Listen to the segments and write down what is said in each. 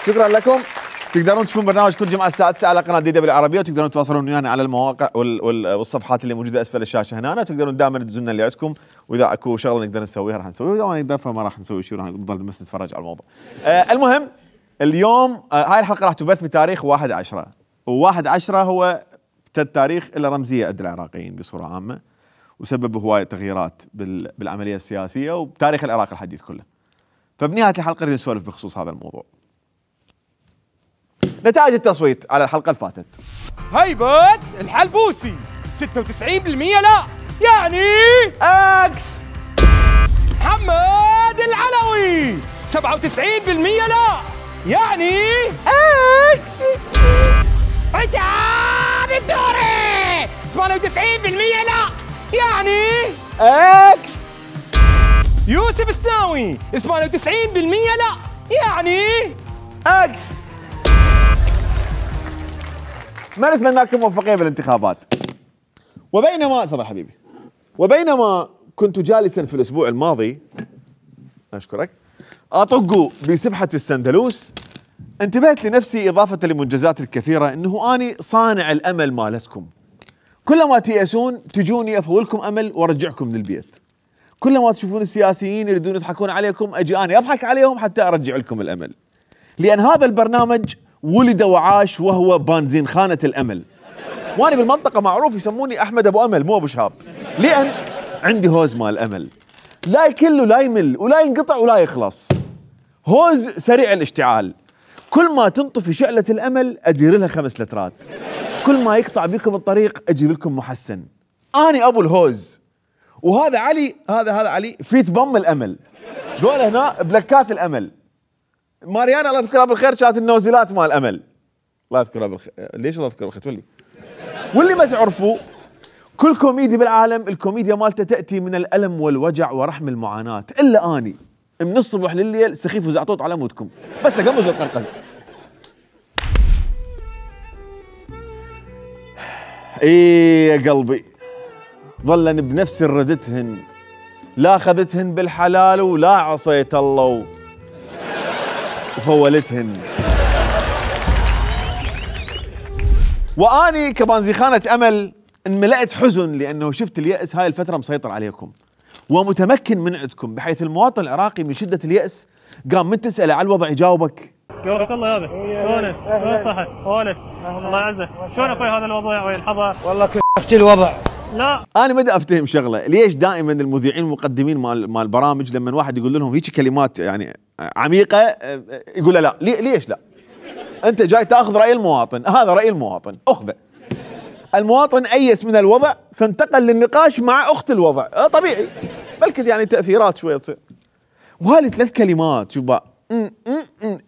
شكرا لكم. تقدرون تشوفون برنامج كل جمعة الساعة 9 على قناة DW العربية، وتقدرون تتواصلون ويانا على المواقع والصفحات اللي موجودة أسفل الشاشة هنا، وتقدرون دائما تدزون اللي عندكم، وإذا اكو شغلة نقدر نسويها راح نسويها، وإذا ما نقدر فما راح نسوي شيء، راح نضل بس نتفرج على الموضوع. المهم اليوم هاي الحلقة راح تبث بتاريخ 1/10، و1/10 هو التاريخ اللي رمزية عند العراقيين بصورة عامة، وسبب هواية تغييرات بالعملية السياسية وبتاريخ العراق الحديث كله. فبنهاية الحلقة نريد نسولف بخصوص هذا الموضوع. نتائج التصويت على الحلقة اللي فاتت: هيبة الحلبوسي 96% لا، يعني اكس. محمد العلوي 97% لا، يعني اكس. عتاب الدوري 98% لا، يعني اكس. يوسف السناوي 98% لا، يعني اكس. ما نتمنى لكم موفقية بالانتخابات. وبينما تفضل حبيبي. وبينما كنت جالسا في الاسبوع الماضي، اشكرك، اطق بسبحة السندلوس، انتبهت لنفسي اضافة لمنجزاتي الكثيرة انه اني صانع الامل مالتكم. كلما تيأسون تجوني افولكم امل وارجعكم من البيت. كلما تشوفون السياسيين يريدون يضحكون عليكم اجي اني اضحك عليهم حتى ارجع لكم الامل. لان هذا البرنامج ولد وعاش وهو بنزين خانة الامل. واني بالمنطقة معروف يسموني احمد ابو امل مو ابو شهاب، لان عندي هوز مال الامل، لا يكل ولا يمل ولا ينقطع ولا يخلص. هوز سريع الاشتعال، كل ما تنطفي شعلة الامل ادير لها 5 لترات، كل ما يقطع بكم الطريق اجيب لكم محسن. اني ابو الهوز، وهذا علي، هذا علي فيت بم الامل، ذول هنا بلكات الامل. ماريانا الله يذكرها بالخير كانت النوزلات مال الامل، الله يذكرها بالخير. ليش الله يذكرها بالخير تولي؟ واللي ما تعرفوا، كل كوميدي بالعالم الكوميديا مالته تاتي من الالم والوجع ورحم المعاناه، الا اني من الصبح لليل سخيف وزعطوط على مودكم، بس اقمز واتقرقز. ايه يا قلبي، ظلن بنفس ردتهن، لا اخذتهن بالحلال ولا عصيت الله وفولتهن. واني كبنزيخانة امل انملأت حزن لانه شفت اليأس هاي الفترة مسيطر عليكم ومتمكن من عندكم، بحيث المواطن العراقي من شدة اليأس قام من تسأله على الوضع يجاوبك قولك الله يابا شلونك؟ شلون صحت؟ هونك الله يعزك، شلون اخوي هذا الوضع والحظر؟ والله كيف الوضع؟ لا انا ما ادري افتهم شغله، ليش دائما المذيعين المقدمين مال البرامج لما واحد يقول لهم هيك كلمات يعني عميقه يقول له لا، ليش لا؟ انت جاي تاخذ راي المواطن، هذا راي المواطن اخذه. المواطن ايس من الوضع فانتقل للنقاش مع اخت الوضع، طبيعي، بلكت يعني تاثيرات شويه تصير. وهذه 3 كلمات، شوف بقى،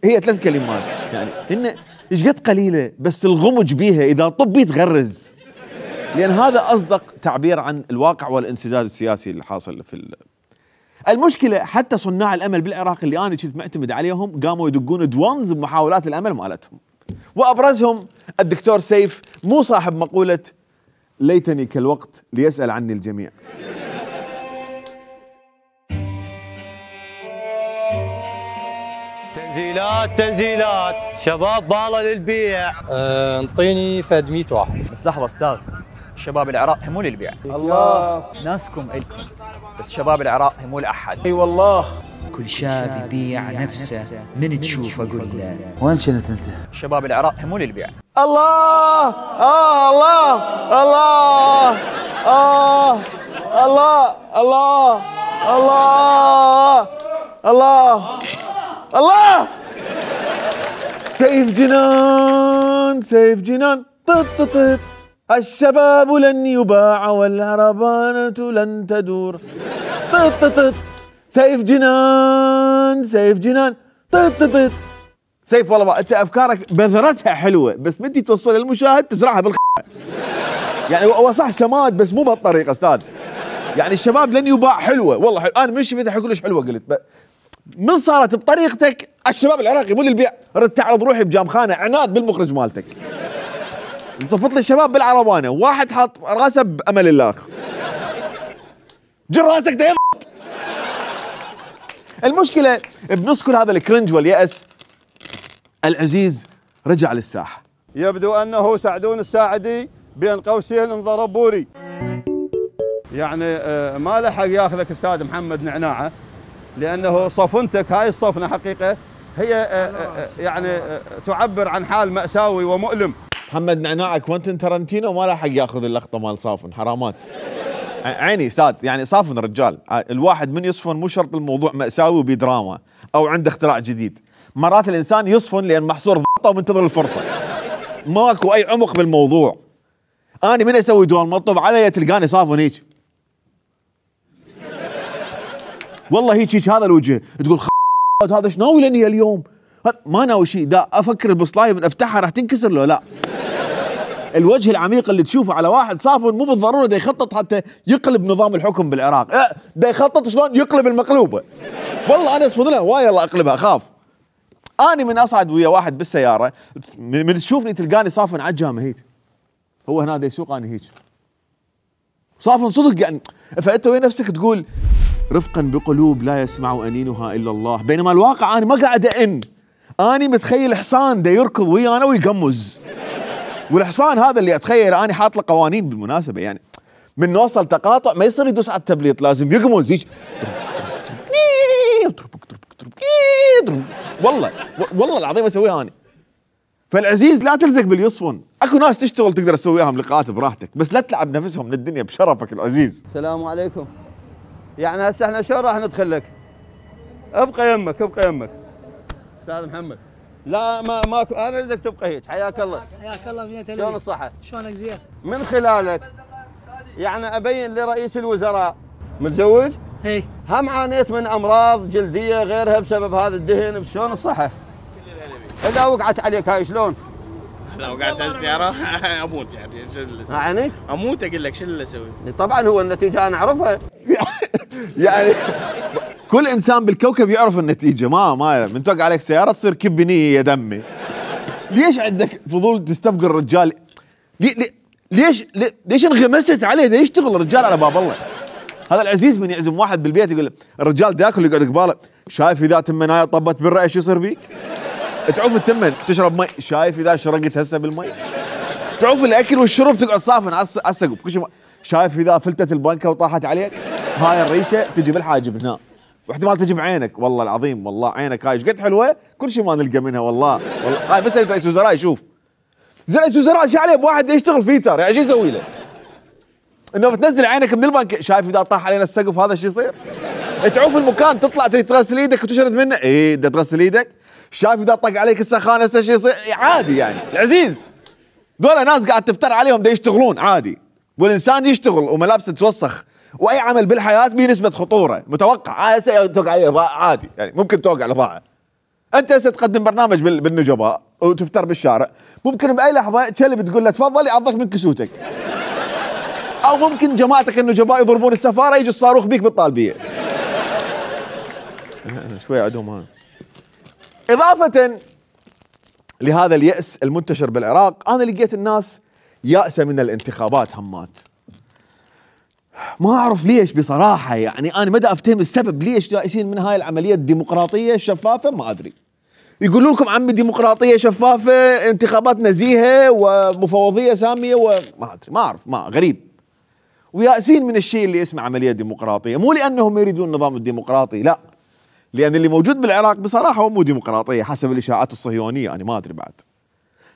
هي 3 كلمات يعني هن ايش قد قليله، بس الغمج بيها اذا طبي تغرز، لان هذا اصدق تعبير عن الواقع والانسداد السياسي اللي حاصل في المشكله. حتى صناع الامل بالعراق اللي انا كنت معتمد عليهم قاموا يدقون دوانز بمحاولات الامل مالتهم، وابرزهم الدكتور سيف، مو صاحب مقوله ليتني كالوقت ليسال عني الجميع. تنزيلات شباب باله للبيع. انطيني فد 100 واحد. بس لحظة استاذ، شباب العراق مو للبيع. الله، ناسكم الكم، بس شباب العراق مو لاحد. اي والله. كل شاب يبيع نفسه من تشوفه قول له وين كنت انت؟ شباب العراق مو للبيع. الله الله الله الله الله الله الله الله. سيف جنان سيف جنان، طط طط، الشباب لن يباع والعربانة لن تدور، طط طط. سيف جنان سيف جنان، طط طط. سيف والله بقى انت افكارك بذرتها حلوه، بس بدي توصل للمشاهد تزرعها يعني هو صح سماد بس مو بهالطريقه استاذ. يعني الشباب لن يباع حلوه والله حلو. انا من شفتها حقول ليش حلوه، قلت من صارت بطريقتك الشباب العراقي مو للبيع، ردت تعرض روحي بجامخانه عناد بالمخرج مالتك. صفت لي الشباب بالعربانه، واحد حاط راسه بامل الله، جر راسك ده. المشكله بنص كل هذا الكرنج واليأس العزيز رجع للساحة. يبدو أنه سعدون الساعدي بين قوسين انضرب بوري. يعني ما لحق ياخذك أستاذ محمد نعناعة، لأنه صفنتك هاي الصفنة حقيقة هي يعني تعبر عن حال مأساوي ومؤلم. محمد نعناعة كوينتين تارانتينو ما لحق ياخذ اللقطة مال صافن، حرامات. عيني استاذ، يعني صافن رجال، الواحد من يصفن مو شرط الموضوع مأساوي وبدراما او عنده اختراع جديد. مرات الانسان يصفن لان محصور ضغطه ومنتظر الفرصه، ماكو اي عمق بالموضوع. انا من اسوي دون مطلب علي تلقاني صافن هيك، والله هيك هذا الوجه، تقول هذا ايش ناوي لني اليوم؟ ما ناوي شيء، دا افكر البصلايه من افتحها راح تنكسر له. لا، الوجه العميق اللي تشوفه على واحد صافن مو بالضروره دا يخطط حتى يقلب نظام الحكم بالعراق، لا دا يخطط شلون يقلب المقلوبه. والله انا اصفن له وايا الله اقلبها اخاف. اني من اصعد ويا واحد بالسياره من تشوفني تلقاني صافن عجامه هيك، هو هنا دا يسوق انا هيك صافن صدق يعني. فانت وين نفسك تقول رفقا بقلوب لا يسمع انينها الا الله، بينما الواقع انا ما قاعد اني متخيل حصان دا يركض ويانا ويقمز، والحصان هذا اللي اتخيل اني حاط له قوانين بالمناسبه، يعني من نوصل تقاطع ما يصير يدوس على التبليط، لازم يقمز هيك والله العظيم اسويها انا. فالعزيز لا تلزق باليصفن، اكو ناس تشتغل تقدر تسوي وياهم لقاءات براحتك، بس لا تلعب نفسهم من الدنيا بشرفك العزيز. السلام عليكم. يعني هسه احنا شلون راح ندخل لك؟ ابقى يمك ابقى يمك استاذ محمد. لا ماكو، انا اريدك تبقى هيك. حياك الله. حياك الله. مية شلون الصحة؟ شلونك زين؟ من خلالك يعني ابين لرئيس الوزراء، متزوج؟ اي. هم عانيت من امراض جلديه غيرها بسبب هذا الدهن، شلون الصحة؟ اذا وقعت عليك هاي شلون؟ لا وقعت على السيارة اموت، يعني شو اللي اسوي؟ يعني؟ اموت اقول لك شو اللي اسوي؟ طبعا هو النتيجة انا اعرفها. يعني كل انسان بالكوكب يعرف النتيجة، ما من توقع عليك سيارة تصير كبنية يا دمي. ليش عندك فضول تستفقر الرجال؟ ليش انغمست عليه؟ دا يشتغل الرجال على باب الله. هذا العزيز من يعزم واحد بالبيت يقول الرجال دا ياكل يقعد قباله، شايف اذا تمنايه طبت بالرأي ايش يصير بيك؟ تعوف التمن تشرب مي، شايف اذا شرقت هسه بالمي؟ تعوف الاكل والشرب تقعد صافن على السقف، كل شيء شايف اذا فلتت البنكه وطاحت عليك؟ هاي الريشه تجي بالحاجب هنا، واحتمال تجي بعينك، والله العظيم والله عينك هاي ايش قد حلوه، كل شيء ما نلقى منها والله هاي بس رئيس وزراء يشوف. زين رئيس وزراء شو عليه بواحد يشتغل فيتر، يعني شو يسوي له؟ انه بتنزل عينك من البنك، شايف اذا طاح علينا السقف هذا شو يصير؟ تعوف المكان تطلع تريد تغسل ايدك وتشرد منه، ايه بدك تغسل ايدك، شايف اذا طق عليك السخان هسه شو يصير؟ عادي يعني العزيز. ذولا ناس قاعد تفتر عليهم دا يشتغلون عادي، والانسان يشتغل وملابسه تتوسخ، واي عمل بالحياه به نسبه خطوره متوقع، توقع عليه عادي، يعني ممكن توقع لضاعه. انت هسه تقدم برنامج بالنجباء وتفتر بالشارع، ممكن باي لحظه كلب تقول له تفضل يعضك من كسوتك، او ممكن جماعتك النجباء يضربون السفاره يجي الصاروخ بيك بالطالبيه. شوي عندهم هذا. إضافة لهذا اليأس المنتشر بالعراق، أنا لقيت الناس يأسة من الانتخابات همات. ما أعرف ليش بصراحة، يعني أنا مدى أفتهم السبب ليش يائسين من هاي العملية الديمقراطية الشفافة، ما أدري. يقولوا لكم عمي ديمقراطية شفافة، انتخابات نزيهة ومفوضية سامية وما أدري، ما أعرف، ما غريب. ويائسين من الشيء اللي اسمه عملية ديمقراطية، مو لأنهم يريدون النظام الديمقراطي، لا، لأن اللي موجود بالعراق بصراحة هو مو ديمقراطية حسب الإشاعات الصهيونية، أنا ما أدري بعد.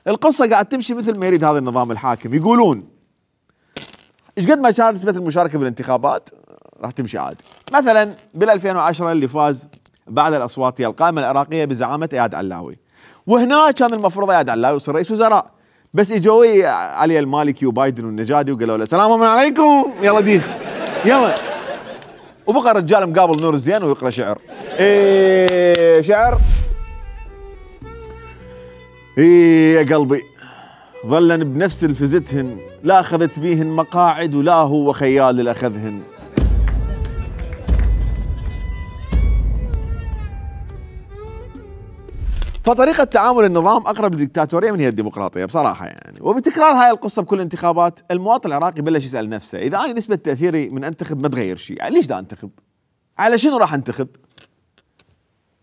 القصة قاعد تمشي مثل ما يريد هذا النظام الحاكم. يقولون إيش قد ما كانت نسبة المشاركة بالانتخابات راح تمشي عادي. مثلا بال2010 اللي فاز بعد الأصوات هي القائمة العراقية بزعامة إياد علاوي، وهنا كان المفروض إياد علاوي يصير رئيس وزراء، بس إجوا علي المالكي وبايدن والنجادي وقالوا له السلام عليكم يلا ديخ يلا، وبقى الرجال مقابل نور الزين ويقرا شعر. ايه شعر، ايه يا قلبي ظلن بنفس الفزتهن، لا اخذت بيهن مقاعد ولا هو خيال اللي اخذهن. فطريقة تعامل النظام أقرب للديكتاتورية من هي الديمقراطية بصراحة يعني. وبتكرار هاي القصة بكل انتخابات، المواطن العراقي بلش يسأل نفسه إذا أنا نسبة تأثيري من أنتخب ما تغير شيء، يعني ليش دا أنتخب؟ على شنو راح أنتخب؟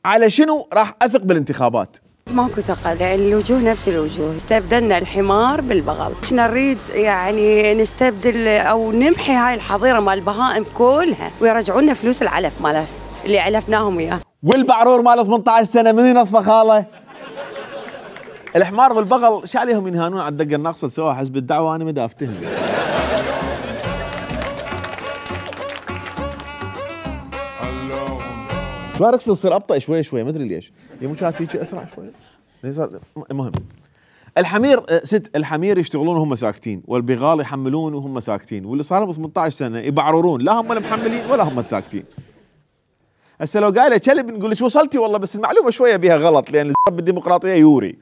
على شنو راح أثق بالانتخابات؟ ماكو ثقة لأن الوجوه نفس الوجوه، استبدلنا الحمار بالبغل، احنا نريد يعني نستبدل أو نمحي هاي الحظيرة مال البهائم كلها ويرجعوا لنا فلوس العلف ماله اللي علفناهم إياه. والبعرور ماله 18 سنة من ينظفه خاله؟ الحمار والبغل شو عليهم ينهانون على الدقة الناقصة سوا حسب الدعوة أنا ما أفتهم. شو رايك تصير ابطا شوي شوي ما ادري ليش، مو كانت هيك اسرع شوي. المهم الحمير الحمير يشتغلون وهم ساكتين، والبغال يحملون وهم ساكتين، واللي صار لهم 18 سنه يبعررون، لا هم المحملين ولا هم الساكتين. هسه لو قايله كلب نقول لك وصلتي والله، بس المعلومه شويه بها غلط لان بالديمقراطيه يوري.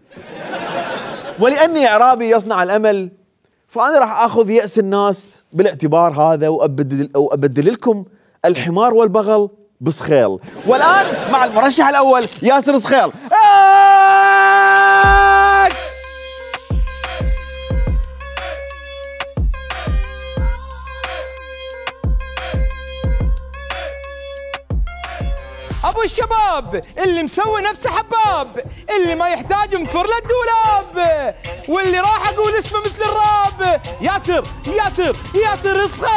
ولاني اعرابي يصنع الامل فانا راح اخذ ياس الناس بالاعتبار هذا وابدل لكم الحمار والبغل بصخيل. والآن مع المرشح الأول ياسر صخيل. ابو الشباب اللي مسوي نفسه حباب، اللي ما يحتاج مفر له الدولاب، واللي راح اقول اسمه مثل الراب، ياسر ياسر ياسر صخيل.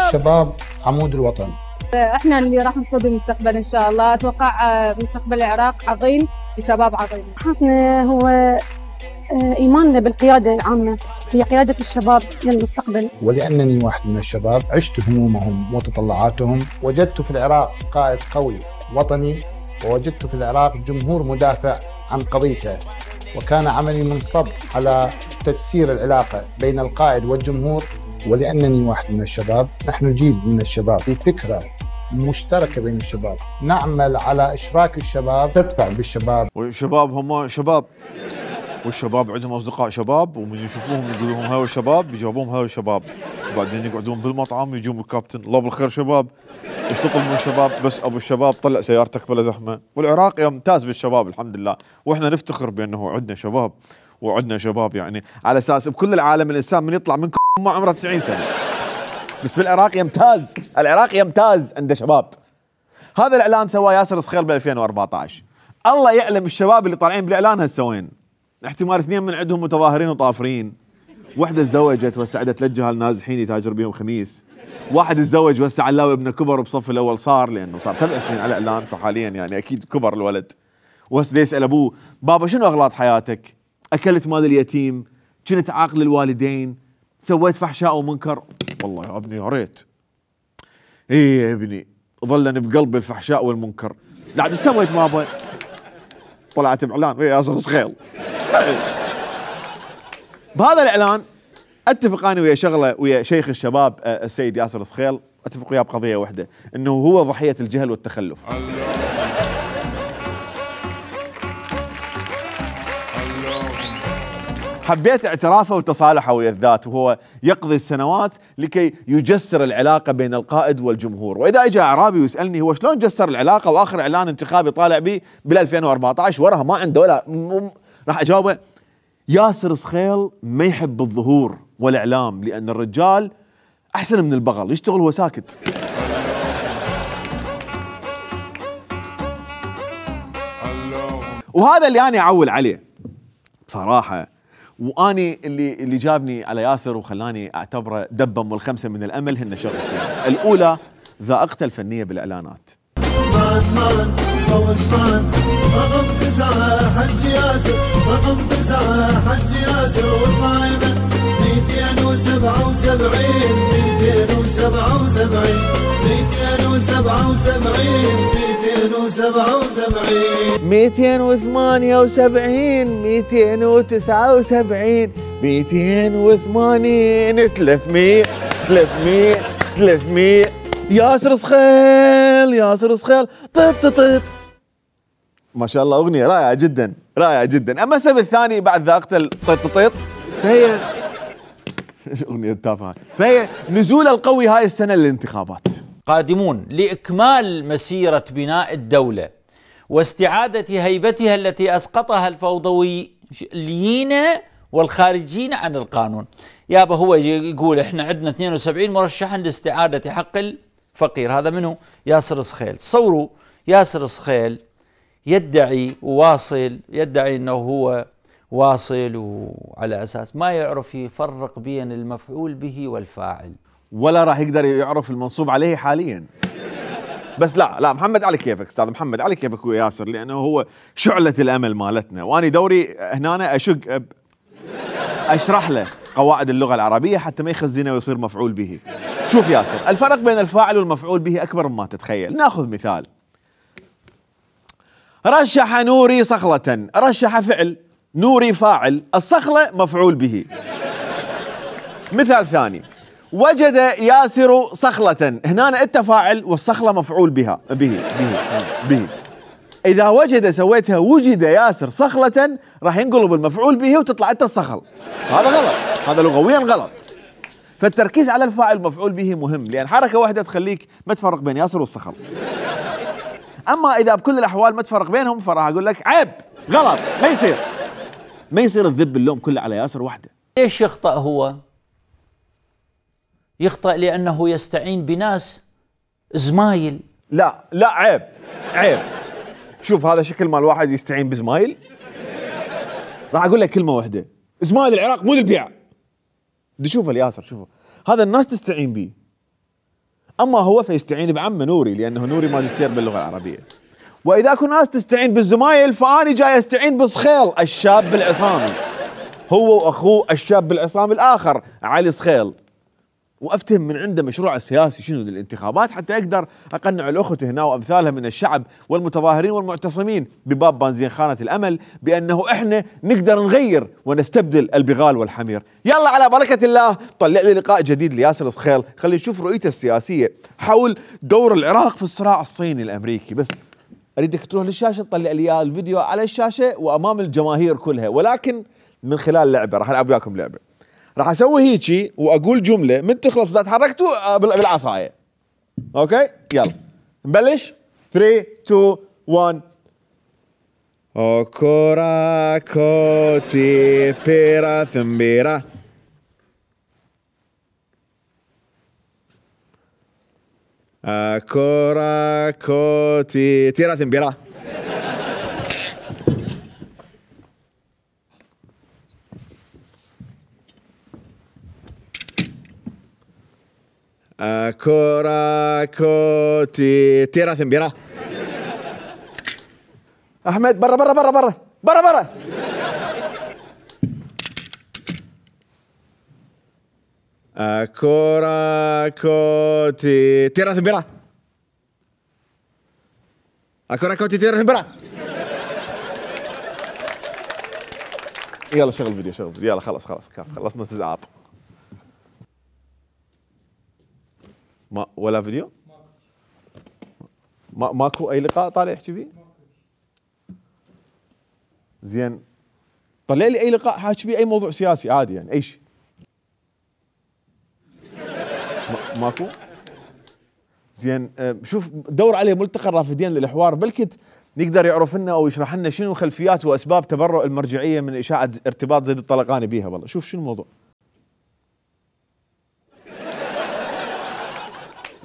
الشباب عمود الوطن. احنا اللي راح نصود المستقبل ان شاء الله. اتوقع مستقبل العراق عظيم بشباب عظيم. هو ايماننا بالقياده العامه، هي قياده الشباب للمستقبل. ولانني واحد من الشباب عشت همومهم وتطلعاتهم، وجدت في العراق قائد قوي وطني، ووجدت في العراق جمهور مدافع عن قضيته، وكان عملي منصب على تجسير العلاقه بين القائد والجمهور. ولأنني واحد من الشباب، نحن جيل من الشباب، في فكرة مشتركة بين الشباب، نعمل على إشراك الشباب، تدفع بالشباب. والشباب هم شباب، والشباب عندهم أصدقاء شباب، ومن يشوفوهم يقولوا لهم هاو الشباب، بيجاوبوهم هاو الشباب، وبعدين يقعدون بالمطعم يجون الكابتن الله بالخير شباب، ايش تطلب من الشباب؟ بس أبو الشباب طلع سيارتك بلا زحمة. والعراق يمتاز بالشباب الحمد لله، وإحنا نفتخر بأنه عندنا شباب، وعندنا شباب يعني على أساس بكل العالم الإنسان من يطلع منكم ما عمره 90 سنة، بس بالعراق يمتاز، العراق يمتاز عنده شباب. هذا الإعلان سواه ياسر صخيل ب 2014. الله يعلم الشباب اللي طالعين بالإعلان هسه وين؟ احتمال 2 من عندهم متظاهرين وطافرين، وحده تزوجت وهسه عدت تلجها النازحين يتاجر بيهم خميس، واحد تزوج وهسه علاوي ابنه كبر وبصف الأول صار، لأنه صار 7 سنين على إعلان، فحاليا يعني أكيد كبر الولد، وهسه يسأل أبوه بابا شنو أغلاط حياتك؟ أكلت مال اليتيم، كنت عاقل الوالدين، سويت فحشاء ومنكر. والله يا ابني يا ريت. ايه يا ابني ظلني بقلبي الفحشاء والمنكر. لا ايش سويت بابا؟ طلعت باعلان ويا ياسر صخيل. بهذا الاعلان اتفق انا ويا شغله ويا شيخ الشباب السيد ياسر صخيل، اتفق وياه بقضيه واحده، انه هو ضحيه الجهل والتخلف. حبيت اعترافه وتصالحه ويا الذات، وهو يقضي السنوات لكي يجسر العلاقة بين القائد والجمهور. وإذا اجى أعرابي ويسألني هو شلون جسر العلاقة وآخر إعلان انتخابي طالع به بال 2014 وراها ما عنده ولا راح أجاوبه ياسر صخيل ما يحب الظهور والإعلام، لأن الرجال أحسن من البغل، يشتغل وهو ساكت. وهذا اللي أنا أعول عليه بصراحة. واني اللي جابني على ياسر وخلاني اعتبره دبه ام الخمسه من الامل هن شغلتين. الاولى ذائقته الفنيه بالاعلانات. مان صوت مان رقم 9 حج ياسر، رقم 9 حج ياسر، والقائمه 277 277 278 279 280 300 ياسر صخيل ياسر صخيل طيط طيط. ما شاء الله اغنيه رائعه جدا رائعه جدا. اما السبب الثاني بعد ذاقته الطيط طيط فهي اغنيه تافهه، فهي نزول القوي هاي السنه للانتخابات. قادمون لإكمال مسيرة بناء الدولة واستعادة هيبتها التي أسقطها الفوضويين والخارجين عن القانون. يابا هو يقول احنا عندنا 72 مرشحا لاستعادة حق الفقير، هذا منه ياسر صخيل. تصوروا ياسر صخيل يدعي واصل، يدعي أنه هو واصل، وعلى أساس ما يعرف يفرق بين المفعول به والفاعل، ولا راح يقدر يعرف المنصوب عليه حاليا. بس لا محمد على كيفك استاذ محمد، على كيفك وياسر، لانه هو شعلة الامل مالتنا، واني دوري هنا اشق اشرح له قواعد اللغة العربية حتى ما يخزنه ويصير مفعول به. شوف ياسر، الفرق بين الفاعل والمفعول به اكبر مما تتخيل. ناخذ مثال: رشح نوري صخلة. رشح فعل، نوري فاعل، الصخلة مفعول به. مثال ثاني: وجد ياسر صخلة. هنا انت فاعل والصخلة مفعول بها به. إذا وجد سويتها وجد ياسر صخلة، راح ينقلب المفعول به وتطلع انت الصخل. هذا غلط، هذا لغويا غلط. فالتركيز على الفاعل المفعول به مهم، لأن حركة واحدة تخليك ما تفرق بين ياسر والصخل. أما إذا بكل الأحوال ما تفرق بينهم، فراح أقول لك عيب، غلط، ما يصير تذب اللوم كله على ياسر وحده. ليش يخطأ هو؟ يخطأ لأنه يستعين بناس زمايل. لا عيب. شوف هذا شكل مال واحد يستعين بزمايل. راح أقول لك كلمة واحدة: زمايل العراق مو للبيع. بدي شوفه الياسر، شوفه هذا الناس تستعين به. أما هو فيستعين بعمه نوري، لأنه نوري ماجستير باللغة العربية. وإذا كل ناس تستعين بالزمايل، فأنا جاي استعين بصخيل الشاب العصامي، هو وأخوه الشاب العصامي الآخر علي صخيل، وافتهم من عنده مشروع السياسي شنو للانتخابات، حتى اقدر اقنع الاخت هنا وامثالها من الشعب والمتظاهرين والمعتصمين بباب بنزين خانة الامل بانه احنا نقدر نغير ونستبدل البغال والحمير. يلا على بركة الله، طلع لي لقاء جديد لياسر صخيل، خلي نشوف رؤيته السياسية حول دور العراق في الصراع الصيني الامريكي. بس اريدك تروح للشاشة تطلع لي اياه الفيديو على الشاشة وامام الجماهير كلها، ولكن من خلال لعبة. راح العب وياكم لعبة، راح اسوي هيجي واقول جمله، من تخلص اذا تحركتوا بالعصايه. اوكي يلا نبلش. 3 2 1. اوكورا كوتي بيرا ثمبيرا. اوكورا كوتي تيرا ثمبيرا. كورا كوتي تيرا ثمبيرا. احمد برا برا برا برا برا برا. كورا كوتي تيرا ثمبيرا. كورا كوتي تيرا ثمبيرا. يلا شغل فيديو يلا خلاص خلصنا استزعاط. ما ولا فيديو؟ ماكو اي لقاء طالع يحكي فيه؟ زين طلع لي اي لقاء حاكي فيه اي موضوع سياسي عادي، يعني اي شيء. ماكو؟ زين شوف دور عليه ملتقى الرافدين للحوار، بلكت يقدر يعرف لنا او يشرح لنا شنو خلفيات واسباب تبرؤ المرجعيه من اشاعه ارتباط زيد الطلقاني بيها. والله شوف شنو الموضوع.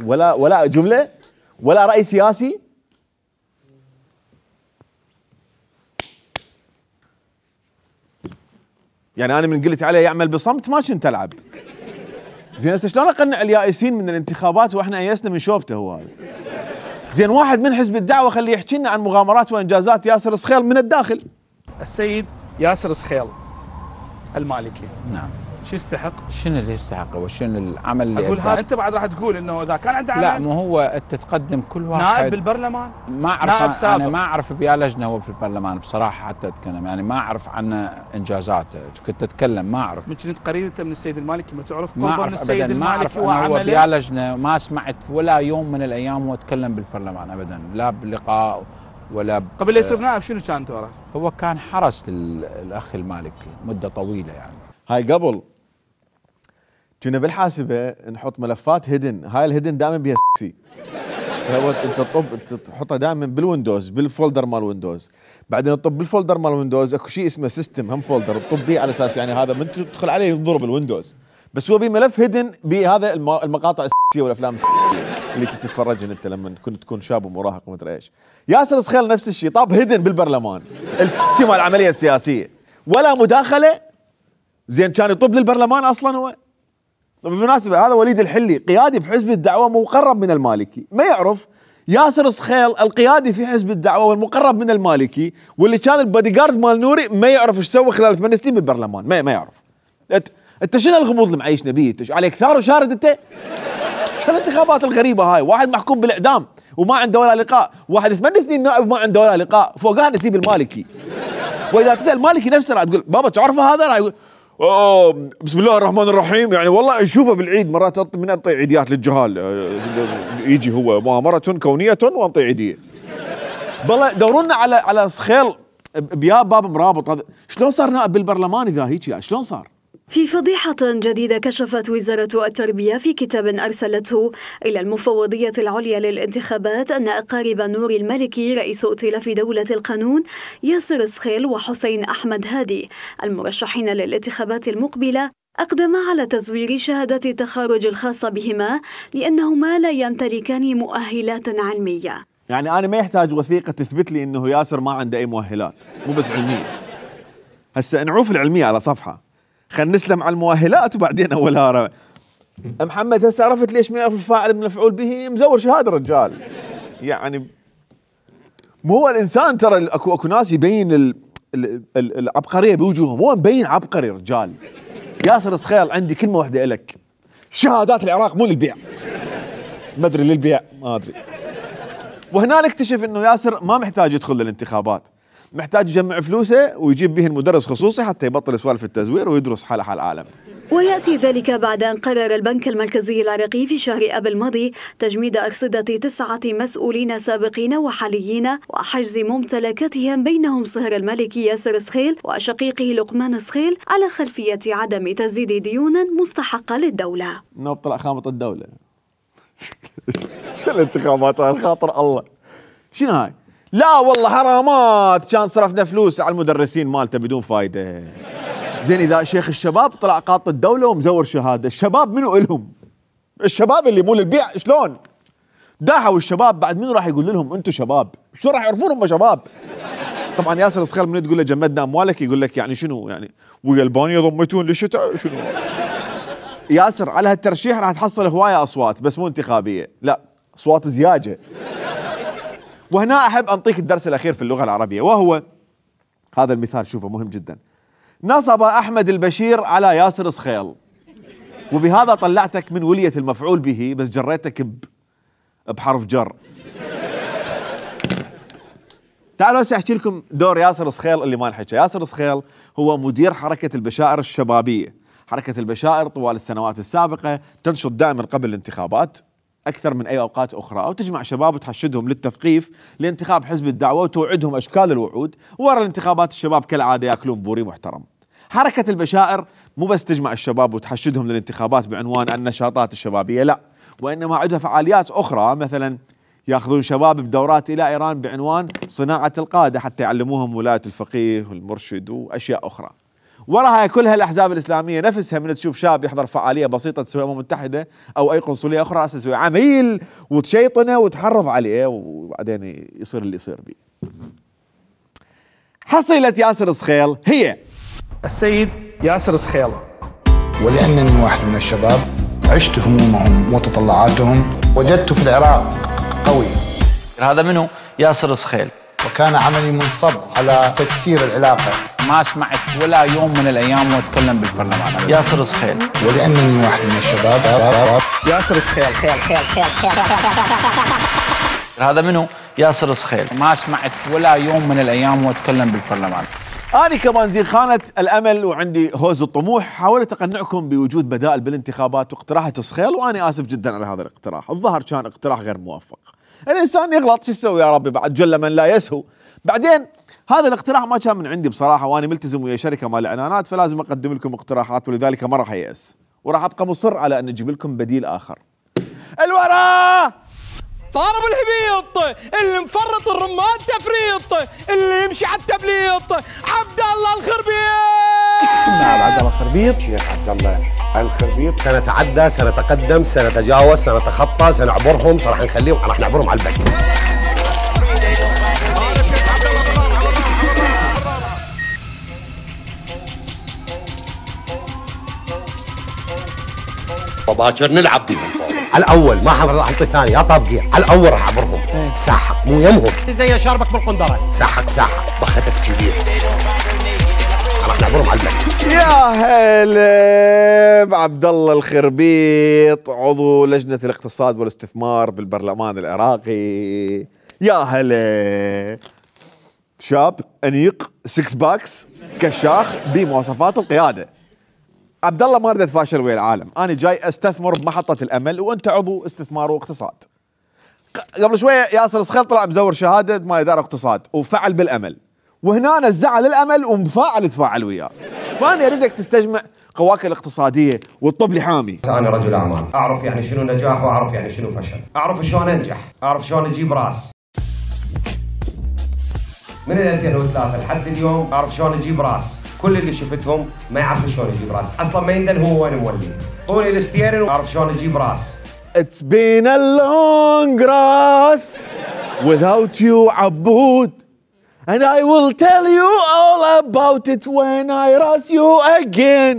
ولا جملة ولا رأي سياسي. يعني أنا من قلت عليه يعمل بصمت ما كنت ألعب. زين هسه شلون أقنع اليائسين من الانتخابات وإحنا يئسنا من شوفته هو هذا؟ زين واحد من حزب الدعوة خليه يحكي لنا عن مغامرات وإنجازات ياسر صخيل من الداخل. السيد ياسر صخيل المالكي نعم شو يستحق؟ شنو اللي يستحقه وشنو العمل اللي اقول هذا انت بعد راح تقول انه اذا كان عنده عمل. لا مو هو انت تقدم كل واحد نائب بالبرلمان. ما اعرف انا ما اعرف بيا لجنه هو في البرلمان بصراحه حتى اتكلم، يعني ما اعرف عنه انجازاته، كنت اتكلم ما اعرف. من كنت قريب انت من السيد المالكي ما تعرف قربه من السيد المالكي وعمله؟ هو بيا لجنه ما سمعت ولا يوم من الايام هو تكلم بالبرلمان ابدا، لا بلقاء ولا قبل لا يصير نائب شنو كان دوره؟ هو كان حرس الاخ المالكي مده طويله يعني. هاي قبل كنا بالحاسبه نحط ملفات هيدن، هاي الهيدن دائما بيها سي. هو انت تحطها دائما بالويندوز بالفولدر مال ويندوز، بعدين تطب بالفولدر مال ويندوز اكو شيء اسمه سيستم هم فولدر تطب بيه على اساس يعني هذا من تدخل عليه ينضرب الويندوز، بس هو بملف هيدن بهذا المقاطع السياسيه والافلام اللي تتفرجن انت لما كنت تكون شاب ومراهق وما ادري ايش. ياسر صخيل نفس الشيء، طاب هيدن بالبرلمان مال العمليه السياسيه ولا مداخله. زين كان يطب للبرلمان اصلا هو. بالمناسبه هذا وليد الحلي قيادي بحزب الدعوه مقرب من المالكي، ما يعرف ياسر صخيل القيادي في حزب الدعوه والمقرب من المالكي واللي كان البادي جارد مال نوري ما يعرف ايش سوى خلال 8 سنين بالبرلمان، ما يعرف. انت شنو الغموض اللي معيشنا بيه؟ عليك ثار وشارد انت؟ شو الانتخابات الغريبه هاي؟ واحد محكوم بالاعدام وما عنده ولا لقاء، واحد 8 سنين نائب وما عنده ولا لقاء، فوقها نسيب المالكي. واذا تسال المالكي نفسه راح تقول بابا تعرفه هذا؟ راح يقول اوه بسم الله الرحمن الرحيم، يعني والله نشوفه بالعيد مرات من انطي عيديات للجهال، يجي هو مؤامره كونيه وانطي عيديه. بالله دورونا على صخيل بياب باب مرابط، هذا شلون صار نائب بالبرلمان اذا هيك؟ يعني شلون صار؟ في فضيحة جديدة كشفت وزارة التربية في كتاب أرسلته إلى المفوضية العليا للانتخابات أن أقارب نور المالكي رئيس ائتلاف دولة القانون ياسر صخيل وحسين أحمد هادي المرشحين للانتخابات المقبلة أقدما على تزوير شهادات التخرج الخاصة بهما لأنهما لا يمتلكان مؤهلات علمية. يعني أنا ما يحتاج وثيقة تثبت لي أنه ياسر ما عنده أي مؤهلات، مو بس علمية. هسه نعوف العلمية على صفحة، خلينا نسلم على المؤهلات وبعدين اولها. محمد هسه عرفت ليش ما يعرف الفاعل من المفعول به؟ مزور شهاده الرجال. يعني مو هو الانسان ترى اكو ناس يبين العبقريه بوجوههم، هو مبين عبقري رجال. ياسر صخيل عندي كلمه واحده لك، شهادات العراق مو للبيع. ما ادري للبيع ما ادري. وهنا نكتشف انه ياسر ما محتاج يدخل للانتخابات، محتاج يجمع فلوسه ويجيب به المدرس خصوصي حتى يبطل سوالف التزوير ويدرس حال العالم. ويأتي ذلك بعد أن قرر البنك المركزي العراقي في شهر آب الماضي تجميد أرصدة 9 مسؤولين سابقين وحاليين وحجز ممتلكاتهم بينهم صهر المالكي ياسر صخيل وشقيقه لقمان صخيل على خلفية عدم تسديد ديون مستحقة للدولة. نوب طلع خامط الدولة. شو الانتخابات هاي خاطر الله؟ شنو هاي؟ لا والله حرامات، كان صرفنا فلوس على المدرسين مالته بدون فايدة. زين إذا شيخ الشباب طلع قاط الدولة ومزور شهادة، الشباب منو إلهم؟ الشباب اللي مو للبيع شلون؟ داحوا الشباب بعد منو راح يقول لهم أنتم شباب؟ شو راح يعرفون هم شباب؟ طبعا ياسر صخيل من تقول له جمدنا أموالك يقول لك يعني شنو يعني؟ ويا البانيا ضميتون للشتاء شنو؟ ياسر على هالترشيح راح تحصل هواية أصوات بس مو انتخابية، لا أصوات زياجة. وهنا أحب أنطيك الدرس الأخير في اللغة العربية، وهو هذا المثال، شوفه مهم جدا. نصب أحمد البشير على ياسر صخيل، وبهذا طلعتك من ولية المفعول به بس جريتك بحرف جر. تعالوا هسه أحكي لكم دور ياسر صخيل اللي ما انحكى. ياسر صخيل هو مدير حركة البشائر الشبابية. حركة البشائر طوال السنوات السابقة تنشط دائما قبل الانتخابات أكثر من أي أوقات أخرى، أو تجمع شباب وتحشدهم للتثقيف لانتخاب حزب الدعوة وتوعدهم أشكال الوعود، وورا الانتخابات الشباب كالعادة يأكلون بوري محترم. حركة البشائر مو بس تجمع الشباب وتحشدهم للانتخابات بعنوان النشاطات الشبابية، لا، وإنما عندها فعاليات أخرى، مثلا يأخذون شباب بدورات إلى إيران بعنوان صناعة القادة حتى يعلموهم ولاية الفقيه والمرشد وأشياء أخرى. وراها كلها الأحزاب الإسلامية نفسها من تشوف شاب يحضر فعالية بسيطة تسوي الأمم المتحدة أو أي قنصلية أخرى تسوي عميل وتشيطنه وتحرض عليه وبعدين يصير اللي يصير بيه. حصيلة ياسر صخيل هي السيد ياسر صخيل. ولأنني واحد من الشباب عشت همومهم وتطلعاتهم، وجدت في العراق قوي. هذا منو؟ ياسر صخيل. وكان عملي منصب على تكسير العلاقة. ما سمعت ولا يوم من الأيام واتكلم بالبرلمان. ياسر صخيل. ولأنني واحد من الشباب. ياسر صخيل. هذا منو؟ ياسر صخيل. ما سمعت ولا يوم من الأيام واتكلم بالبرلمان. أنا كمان زين خانة الأمل وعندي هوز الطموح حاولت أقنعكم بوجود بدائل بالانتخابات واقتراحة صخيل، وأنا آسف جدا على هذا الاقتراح. الظاهر كان اقتراح غير موفق. الإنسان يغلط، شو يسوي يا ربي، بعد جل من لا يسهو. بعدين هذا الاقتراح ما كان من عندي بصراحة، وأنا ملتزم ويا شركة مال إعلانات، فلازم أقدم لكم اقتراحات، ولذلك ما راح أيأس، وراح أبقى مصر على أن أجيب لكم بديل آخر. الورا طارب الهبيط اللي مفرط الرمان تفريط، اللي يمشي على التبليط عبد الله الخربيط. نعم عبد الله الخربيط. شيخ عبد الله الخربيط سنتعدى، سنتقدم، سنتجاوز، سنتخطى، سنعبرهم، راح نخليهم، راح نعبرهم على البلد. وباكر نلعب بهم على الاول، ما حنرضى اعطي ثاني يا طابقية، على الاول راح اعبرهم ساحق مو يمهم زي شاربك بالقندره، ساحق ضختك كبير، راح نعبرهم على البلد. يا هلا عبد الله الخربيط، عضو لجنة الاقتصاد والاستثمار بالبرلمان العراقي. يا هلا، شاب انيق، 6 باكس، كشاخ، بمواصفات القيادة. عبد الله ما ردت فاشل ويا العالم، انا جاي استثمر بمحطة الامل وانت عضو استثمار واقتصاد. قبل شوية ياسر السخيل طلع مزور شهادة ما إدارة اقتصاد وفعل بالامل، وهنا نزعل الامل ومفاعل تفاعل وياه. فانا اريدك تستجمع قواك الاقتصاديه وتطب لي حامي. انا رجل اعمال، اعرف يعني شنو نجاح واعرف يعني شنو فشل، اعرف شلون انجح، اعرف شلون اجيب راس. من 2003 لحد اليوم اعرف شلون اجيب راس، كل اللي شفتهم ما يعرفوا شلون يجيب راس، اصلا ما يندل هو وين مولي. طوني الستيرن واعرف شلون اجيب راس. It's been a long race without you عبود. And I will tell you all about it when I race you again.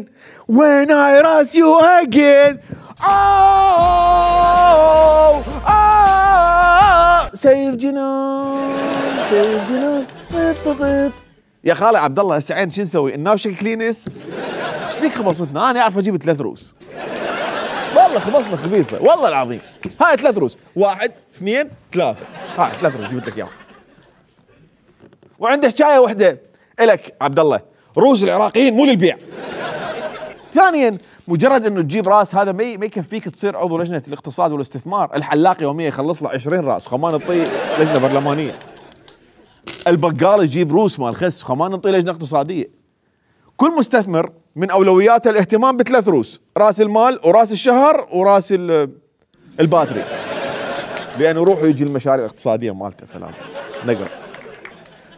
When I race you again. Oh, سيف جنان، سيف جنان. يا خالي عبد الله هسه عين شو نسوي؟ الناوشة كلينس؟ ايش بيك خبصتنا؟ انا اعرف اجيب 3 روس. والله خبصنا خبيصه، والله العظيم. هاي 3 روس، 1 2 3. هاي 3 روس جبت لك اياهم. وعنده حكايه وحده الك عبد الله، روس العراقيين مو للبيع. ثانيا مجرد انه تجيب راس هذا ما يكفيك تصير عضو لجنه الاقتصاد والاستثمار. الحلاق يوميا يخلص له 20 راس، خمان نطي لجنه برلمانيه. البقال يجيب روس مال خس، خمان نطي لجنه اقتصاديه. كل مستثمر من اولوياته الاهتمام ب3 روس، راس المال وراس الشهر وراس الباتري، لانه يروح ويجي المشاريع الاقتصاديه مالته فلان نقر.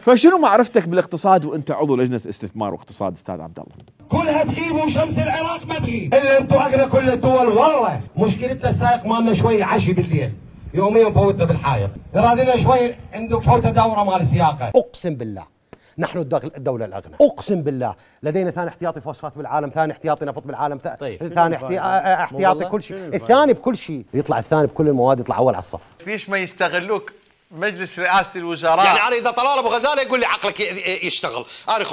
فشنو معرفتك بالاقتصاد وانت عضو لجنه استثمار واقتصاد استاذ عبد الله؟ كلها تغيب وشمس العراق ما تغيب الا انتم اغنى كل الدول. والله مشكلتنا السائق مالنا شوي عشي بالليل، يوميا فوتنا بالحايط، يراضينا شوي عنده فوته دوره مال السياقه. اقسم بالله نحن الدولة الأغنى، أقسم بالله. لدينا ثاني احتياطي فوسفات بالعالم، ثاني احتياطي نفط بالعالم، ثاني احتياطي كل شيء، الثاني بكل شيء، يطلع الثاني بكل المواد، يطلع أول على الصف. ليش ما يستغلوك مجلس رئاسة الوزراء؟ يعني أنا إذا طلال أبو غزالة يقول لي عقلك يشتغل، أنا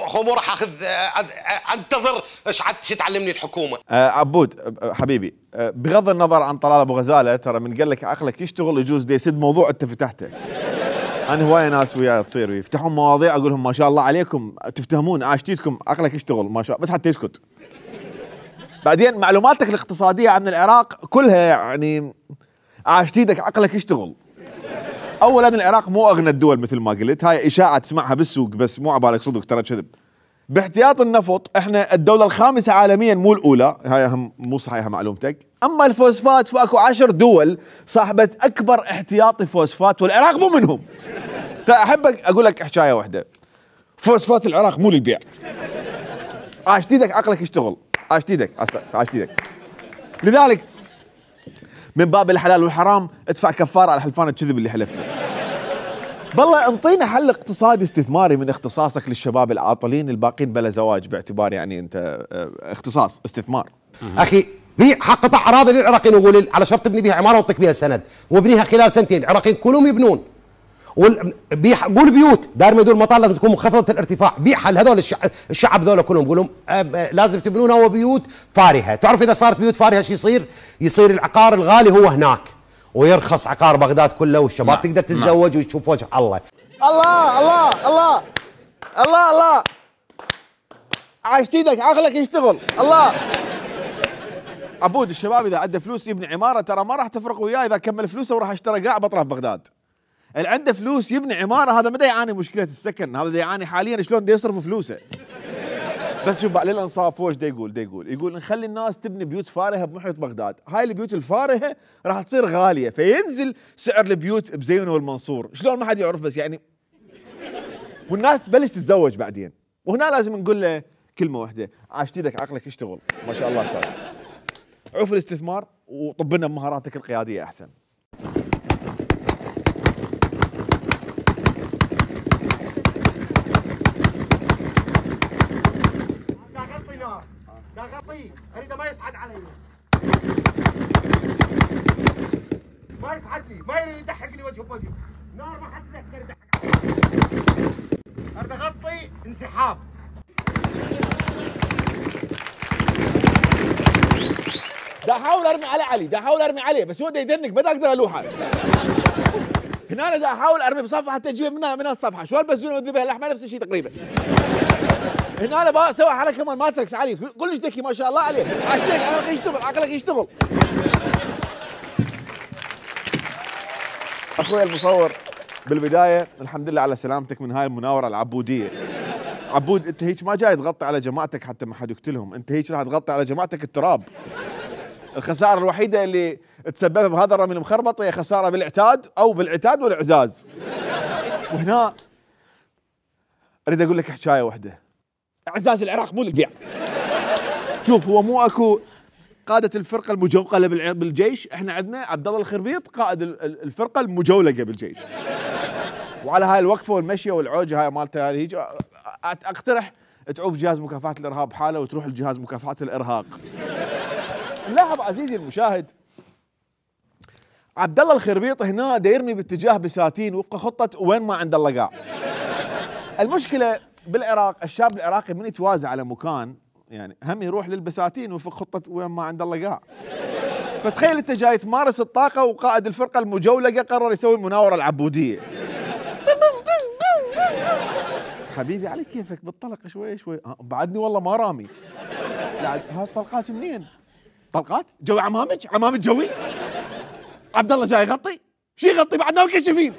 خمو راح أخذ أنتظر إيش تعلمني الحكومة. عبود حبيبي، بغض النظر عن طلال أبو غزالة، ترى من قال لك عقلك يشتغل يجوز دي يسد موضوع أنت فتحته. أنا هواية ناس وياي تصير يفتحون مواضيع أقول لهم ما شاء الله عليكم تفتهمون عاشتيتكم عقلك يشتغل ما شاء الله، بس حتى يسكت. بعدين معلوماتك الاقتصادية عن العراق كلها يعني عاشتيدك عقلك يشتغل. أولا العراق مو أغنى الدول مثل ما قلت، هاي إشاعة تسمعها بالسوق بس مو عبالك صدق ترى كذب. باحتياط النفط احنا الدولة الخامسة عالميا مو الأولى، هاي هم مو صحيحة معلومتك. أما الفوسفات فاكو 10 دول صاحبة أكبر احتياطي فوسفات والعراق مو منهم. أحب أقول لك حكاية واحدة، فوسفات العراق مو للبيع. عاشتيدك عقلك يشتغل، عاشتيدك. لذلك من باب الحلال والحرام ادفع كفارة على حلفان الكذب اللي حلفته. بالله انطينا حل اقتصادي استثماري من اختصاصك للشباب العاطلين الباقين بلا زواج، باعتبار يعني انت اختصاص استثمار. اخي بيع حق قطع اراضي للعراقيين وقول على شرط تبني بها عماره وطق بها السند وابنيها خلال 2 سنين، العراقيين كلهم يبنون. قول بيوت دار ما يدور المطار لازم تكون منخفضه الارتفاع، بيعها لهذول الشعب ذولا كلهم، قول لهم لازم تبنونها وبيوت فارهه. تعرف اذا صارت بيوت فارهه شو يصير العقار الغالي هو هناك ويرخص عقار بغداد كله، والشباب تقدر تتزوج وتشوف وجه الله. الله الله الله الله الله، عاشتيدك عقلك يشتغل. الله عبود، الشباب اذا عنده فلوس يبني عماره ترى ما راح تفرق وياه اذا كمل فلوسه وراح اشترى قاع باطراف بغداد. اللي عنده فلوس يبني عماره هذا ما دا يعاني مشكله السكن، هذا دا يعاني حاليا شلون دا يصرف فلوسه. بس شوف للانصاف هو ايش دا يقول نخلي الناس تبني بيوت فارهه بمحيط بغداد، هاي البيوت الفارهه راح تصير غاليه فينزل سعر البيوت بزينه والمنصور، شلون ما حد يعرف بس يعني، والناس تبلش تتزوج بعدين. وهنا لازم نقول له كلمه واحده، عاشت ايدك عقلك يشتغل، ما شاء الله استاذ. عوف الاستثمار وطب لنا بمهاراتك القياديه احسن. غطيه اريده ما يصعد علي، ما يصعدني، ما يريد يدحقني وجه بوجه، نار ما حد يقدر يدحق. اريد اغطي انسحاب. دا احاول ارمي على علي، دا احاول ارمي عليه بس هو دا يدنك ما دا اقدر الوحه. هنا انا دا احاول ارمي بصفحه حتى اجيبها من الصفحه، شو البزونه وذبها اللحمه نفس الشيء تقريبا. هنا انا بسوي حركه كمان ماتريكس علي، كلش ذكي ما شاء الله عليه، عقلك عقلك يشتغل، عقلك يشتغل. اخوي المصور بالبدايه الحمد لله على سلامتك من هاي المناوره العبوديه. عبود انت هيك ما جاي تغطي على جماعتك حتى ما حد يقتلهم، انت هيك راح تغطي على جماعتك التراب. الخساره الوحيده اللي تسببها بهذا الرمي المخربط هي خساره بالعتاد او بالعتاد والاعزاز. وهنا اريد اقول لك حكايه واحده. اعزاز العراق مو للبيع. شوف هو مو اكو قادة الفرقة المجوقلة بالجيش، احنا عندنا عبد الله الخربيط قائد الفرقة المجولقة بالجيش. وعلى هاي الوقفة والمشية والعوجة هاي مالته هيجي اقترح تعوف جهاز مكافحة الارهاب حالة وتروح لجهاز مكافحة الارهاق. لاحظ عزيزي المشاهد، عبد الله الخربيط هنا دايرني باتجاه بساتين وفق خطة وين ما عند الله قاع. المشكلة بالعراق الشاب العراقي من يتوازع على مكان يعني هم يروح للبساتين وفق خطة وين ما عند الله قاع. فتخيل انت جاي تمارس الطاقة وقائد الفرقة المجولقة قرر يسوي المناورة العبودية. حبيبي على كيفك بالطلق شوي شوي، بعدني والله ما رامي. لا هاي الطلقات منين؟ طلقات؟ جوي عمامج جوي؟ عبد الله جاي يغطي؟ شو يغطي بعدنا مكشفين.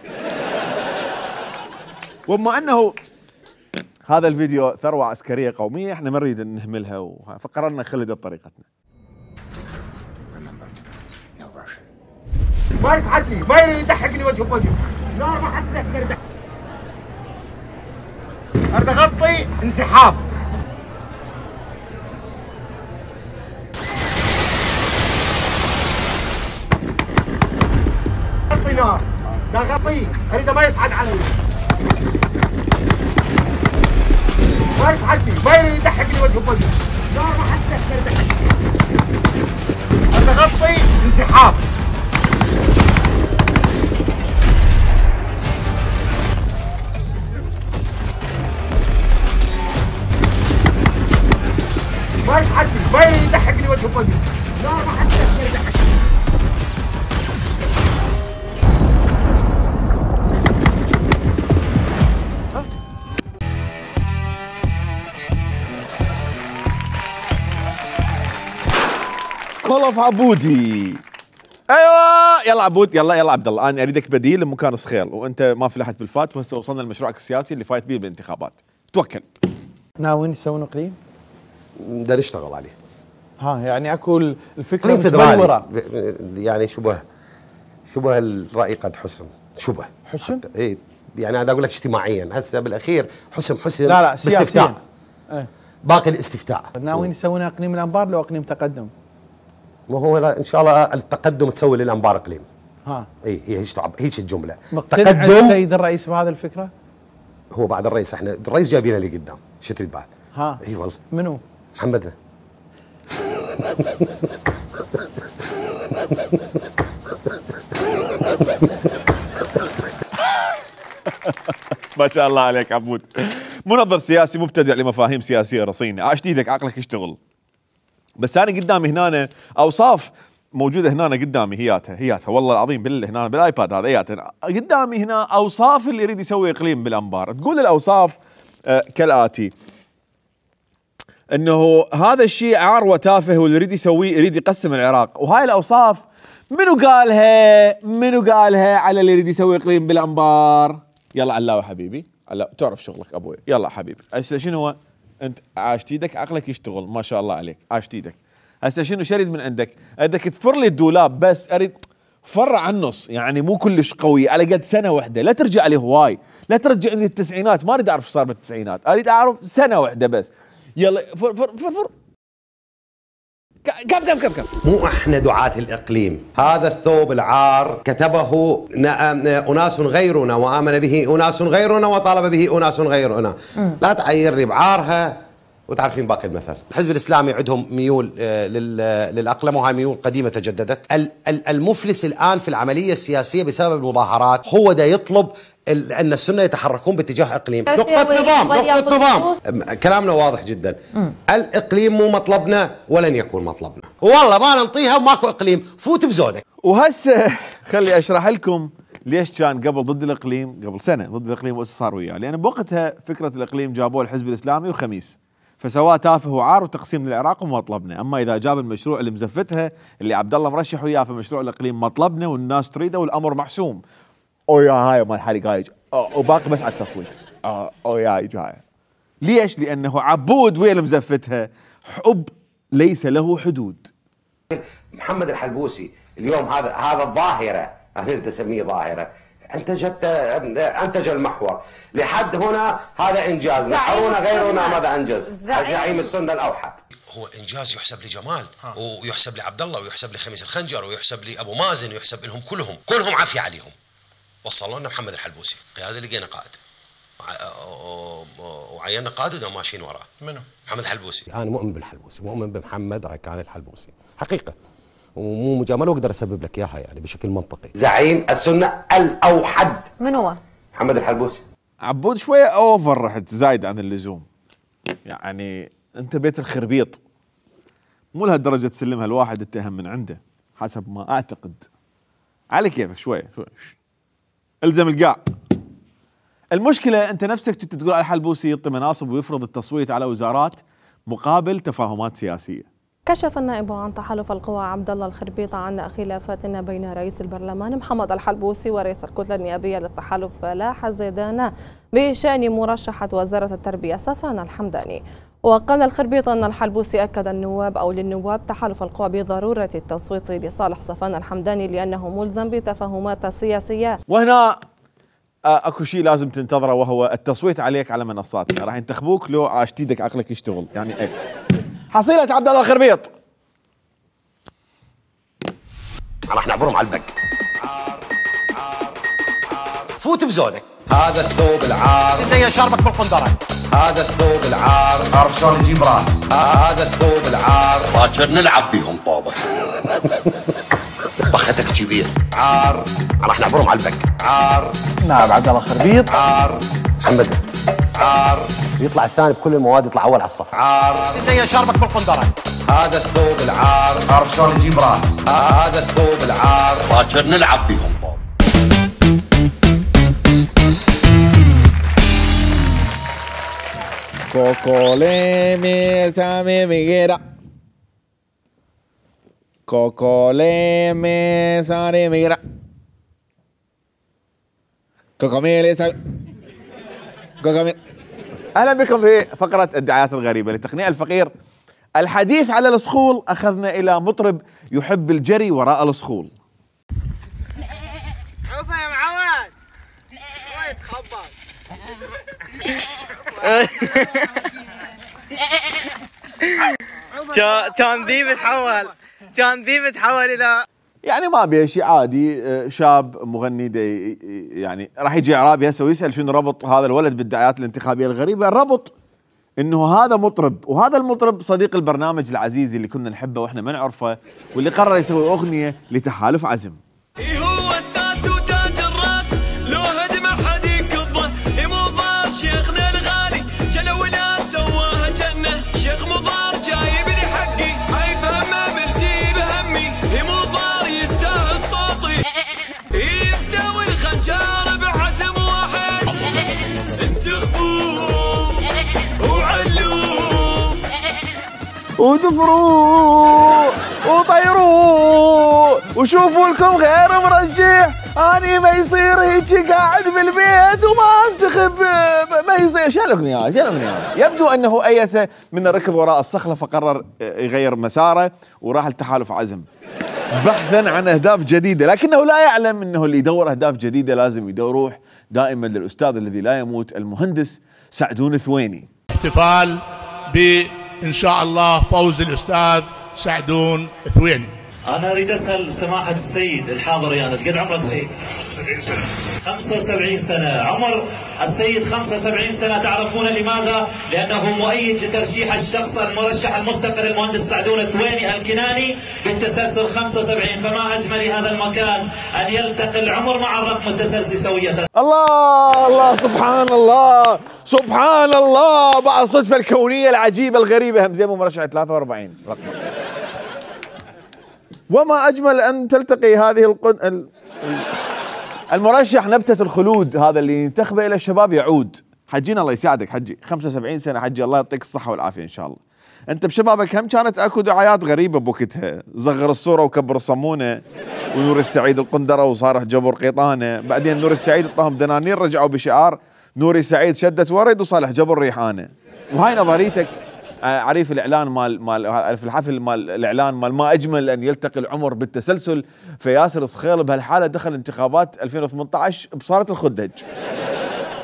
وبما انه هذا الفيديو ثروة عسكرية قومية احنا ما نريد نهملها فقررنا نخلدها بطريقتنا. ما يصعدني، ما يريد يدحقني وجه بوجه، نار ما حد يقدر يدحق. اريد اغطي انسحاب. غطي نار، دا غطيه، اريده ما يصعد علي. ما يصعدني، ما يريد يدحقني وجه بوجه، نار ما حد يقدر يدحق. اريد اغطي انسحاب. ما يصعدني، ما يريد يدحقني وجه بوجه، نار ما حد يقدر يدحق. كول اوف عبودي. ايوه يلا عبود، يلا عبد الله، انا اريدك بديل لمكان صخيل وانت ما فلحت بالفات وهسه وصلنا لمشروعك السياسي اللي فايت بيه بالانتخابات. توكل. ناويين تسوون اقليم؟ بدنا نشتغل عليه. ها يعني اكو الفكره متبلوره يعني شبه الراي قد حسن شبه حسن؟ اي يعني انا اقول لك اجتماعيا هسه بالاخير حسن لا باستفتاء. باقي الاستفتاء. ناويين تسوون اقليم الانبار لو اقليم تقدم؟ ما هو ان شاء الله التقدم تسوي للانبار اقليم. ها اي هيك الجمله. تقدم السيد الرئيس بهذه الفكره؟ هو بعد الرئيس احنا الرئيس جايبينه اللي قدام، شو تريد بعد؟ ها اي والله. منو؟ محمدنا. ما شاء الله عليك عبود، منظر سياسي مبتدع لمفاهيم سياسيه رصينه، عاشت ايدك عقلك يشتغل. بس انا قدامي هنا اوصاف موجوده هنا قدامي هياتها والله العظيم هنا بالايباد هذا هياتها قدامي هنا اوصاف اللي يريد يسوي اقليم بالانبار. تقول الاوصاف كالاتي: انه هذا الشيء عار وتافه واللي يريد يسويه يريد يقسم العراق. وهاي الاوصاف منو قالها على اللي يريد يسوي اقليم بالانبار؟ يلا علاوي حبيبي، علاوي تعرف شغلك ابوي. يلا حبيبي هسه شنو هو؟ انت عاشت ايدك عقلك يشتغل ما شاء الله عليك، عاشت ايدك. هسه شنو شريد من عندك؟ بدك تفر لي الدولاب بس اريد فرع عن النص، يعني مو كلش قوي، على قد سنه واحده، لا ترجع لي هواي، لا ترجعني للتسعينات، ما اريد اعرف ايش صار بالتسعينات، اريد اعرف سنه واحده بس. يلا فر فر فر فر. كف مو احنا دعاة الاقليم، هذا الثوب العار كتبه اناس غيرنا وامن به اناس غيرنا وطالب به اناس غيرنا. لا تعيرني بعارها وتعرفين باقي المثل. الحزب الاسلامي عندهم ميول للاقلم، وهاي ميول قديمه تجددت. المفلس الان في العمليه السياسيه بسبب المظاهرات هو دا يطلب ان السنه يتحركون باتجاه اقليم. نقطه نظام. كلامنا واضح جدا. الاقليم مو مطلبنا ولن يكون مطلبنا، والله ما ننطيها وماكو اقليم، فوت بزودك. وهسه خلي اشرح لكم ليش كان قبل ضد الاقليم، قبل سنه ضد الاقليم وايش صار وياه. لان بوقتها فكره الاقليم جابوه الحزب الاسلامي وخميس، فسواه تافه وعار وتقسيم للعراق ومطلبنا. اما اذا جاب المشروع اللي مزفتها اللي عبد الله مرشح وياه في مشروع الاقليم مطلبنا والناس تريده والامر محسوم. يا هاي مال حريقايج وباقي بس على التصويت. يا جاي. ليش؟ لانه عبود وين مزفتها؟ حب ليس له حدود. محمد الحلبوسي اليوم هذا الظاهره، انا تسميه ظاهره، انتج المحور لحد هنا، هذا انجاز. نحرونا غيرنا ماذا انجز؟ زعيم السنه الاوحد. هو انجاز يحسب لجمال ويحسب لعبد الله ويحسب لخميس الخنجر ويحسب لابو مازن ويحسب لهم كلهم عافيه عليهم. وصلوا لنا محمد الحلبوسي قياده، لقينا قائد وعينا قائد وده ماشيين وراه. منو؟ محمد الحلبوسي. انا مؤمن بالحلبوسي، مؤمن بمحمد ركان الحلبوسي حقيقه، ومو مجامله، واقدر اسبب لك اياها يعني بشكل منطقي. زعيم السنه الاوحد. من هو؟ محمد الحلبوسي. عبود شويه اوفر، رحت زايد عن اللزوم. يعني انت بيت الخربيط، مو لهالدرجه تسلمها الواحد اتهم من عنده، حسب ما اعتقد. على كيفك شويه الزم القاع. المشكله انت نفسك كنت تقول على الحلبوسي يعطي مناصب ويفرض التصويت على وزارات مقابل تفاهمات سياسيه. كشف النائب عن تحالف القوى عبد الله الخربيط عن خلافات بين رئيس البرلمان محمد الحلبوسي ورئيس الكتله النيابيه للتحالف فلاح الزيدان بشان مرشحه وزاره التربيه صفان الحمداني. وقال الخربيط أن الحلبوسي أكد للنواب تحالف القوى بضرورة التصويت لصالح صفان الحمداني لأنه ملزم بتفاهمات سياسية. وهنا اكو شيء لازم تنتظره، وهو التصويت عليك على منصاتنا. راح ينتخبوك لو عاشتيدك عقلك يشتغل، يعني اكس. حصيلة عبد الله الخربيط راح نعبرهم على البق. فوت بزودك. هذا الثوب العار زي شربك بالقندرة. هذا الثوب العار عارف شلون نجيب راس. هذا الثوب العار باكر نلعب بيهم طوبه. بختك كبير عار. راح نعبرهم على البق. عار. نعم عبد الله الخربيط عار. محمد عار. يطلع الثاني بكل المواد، يطلع اول على الصف. عار زي شربك بالقندرة. هذا الثوب العار عارف شلون نجيب راس. هذا الثوب العار باكر نلعب بيهم طوبه. Cocole me same miguera. Cocole me sare miguera. كوكوميلي كوكوميلي. اهلا بكم في فقرة الدعايات الغريبة لتقنيع الفقير. الحديث على الصخول اخذنا الى مطرب يحب الجري وراء الصخول. شوفها يا معود وايد خبط. كان ذيب تحول الى يعني ما بيه شيء عادي. شاب مغني دي يعني راح يجي اعرابي هسه ويسال شنو ربط هذا الولد بالدعايات الانتخابيه الغريبه. الربط انه هذا مطرب، وهذا المطرب صديق البرنامج العزيز اللي كنا نحبه واحنا ما نعرفه، واللي قرر يسوي اغنيه لتحالف عزم. هو الساس وتاج الراس لو هدم احد يكظه. مضار شيخنا الغالي جلا ولا سواها جنه. شيخ مضار جايب لي حقي حيفهم بلتي بهمي. مضار يستاهل صوتي انت والخنجار بعزم واحد. انتخبوه وعلوه ودفروا وطيروا وشوفوا لكم غير مرشح. اني ما يصير هيك قاعد بالبيت وما انتخب، ما يصير. شو الاغنيه؟ يبدو انه ايس من الركض وراء الصخله فقرر يغير مساره وراح لتحالف عزم بحثا عن اهداف جديده، لكنه لا يعلم انه اللي يدور اهداف جديده لازم يروح دائما للاستاذ الذي لا يموت، المهندس سعدون ثويني. احتفال بإن شاء الله فوز الأستاذ سعدون ثويني. أنا أريد أسأل سماحة السيد الحاضر يا أنس، قد عمرك السيد؟ 75 سنة. 75 سنة، عمر السيد 75 سنة. تعرفون لماذا؟ لأنه مؤيد لترشيح الشخص المرشح المستقل المهندس سعدون الثويني الكناني بالتسلسل 75. فما أجمل هذا المكان أن يلتقي العمر مع الرقم التسلسل سوية. الله الله، سبحان الله سبحان الله، بعد الصدفة الكونية العجيبة الغريبة هم زي مرشح 43 رقم. وما أجمل أن تلتقي هذه المرشح نبتة الخلود، هذا اللي ينتخبه إلى الشباب يعود. حجينا الله يساعدك حجي، 75 سنة حجي، الله يعطيك الصحة والعافية إن شاء الله. أنت بشبابك هم كانت أكو دعايات غريبة بوقتها، صغر الصورة وكبر الصمونة، ونور السعيد القندرة وصارح جبر قيطانة، بعدين نور السعيد اعطاهم دنانير رجعوا بشعار نوري سعيد شدت ورد وصالح جبر ريحانة. وهاي نظريتك عريف الاعلان مال في الحفل مال الاعلان مال ما اجمل ان يلتقي العمر بالتسلسل. فياسر صخيل بهالحاله دخل انتخابات 2018 بصاله الخدج،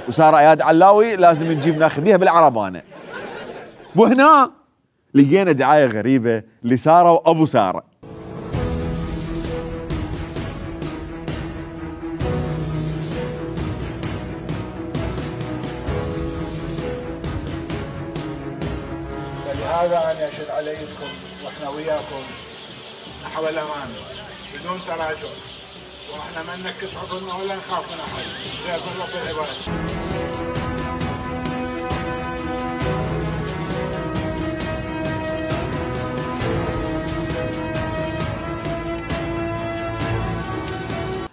وصار اياد علاوي لازم نجيب ناخذيها بالعربانه. وهنا لقينا دعايه غريبه لساره وابو ساره. هذا أنا أشد عليكم وإحنا وياكم نحو الأمان بدون تراجع، وإحنا ما ننكس عضلنا ولا نخاف من أحد زي رب العباد.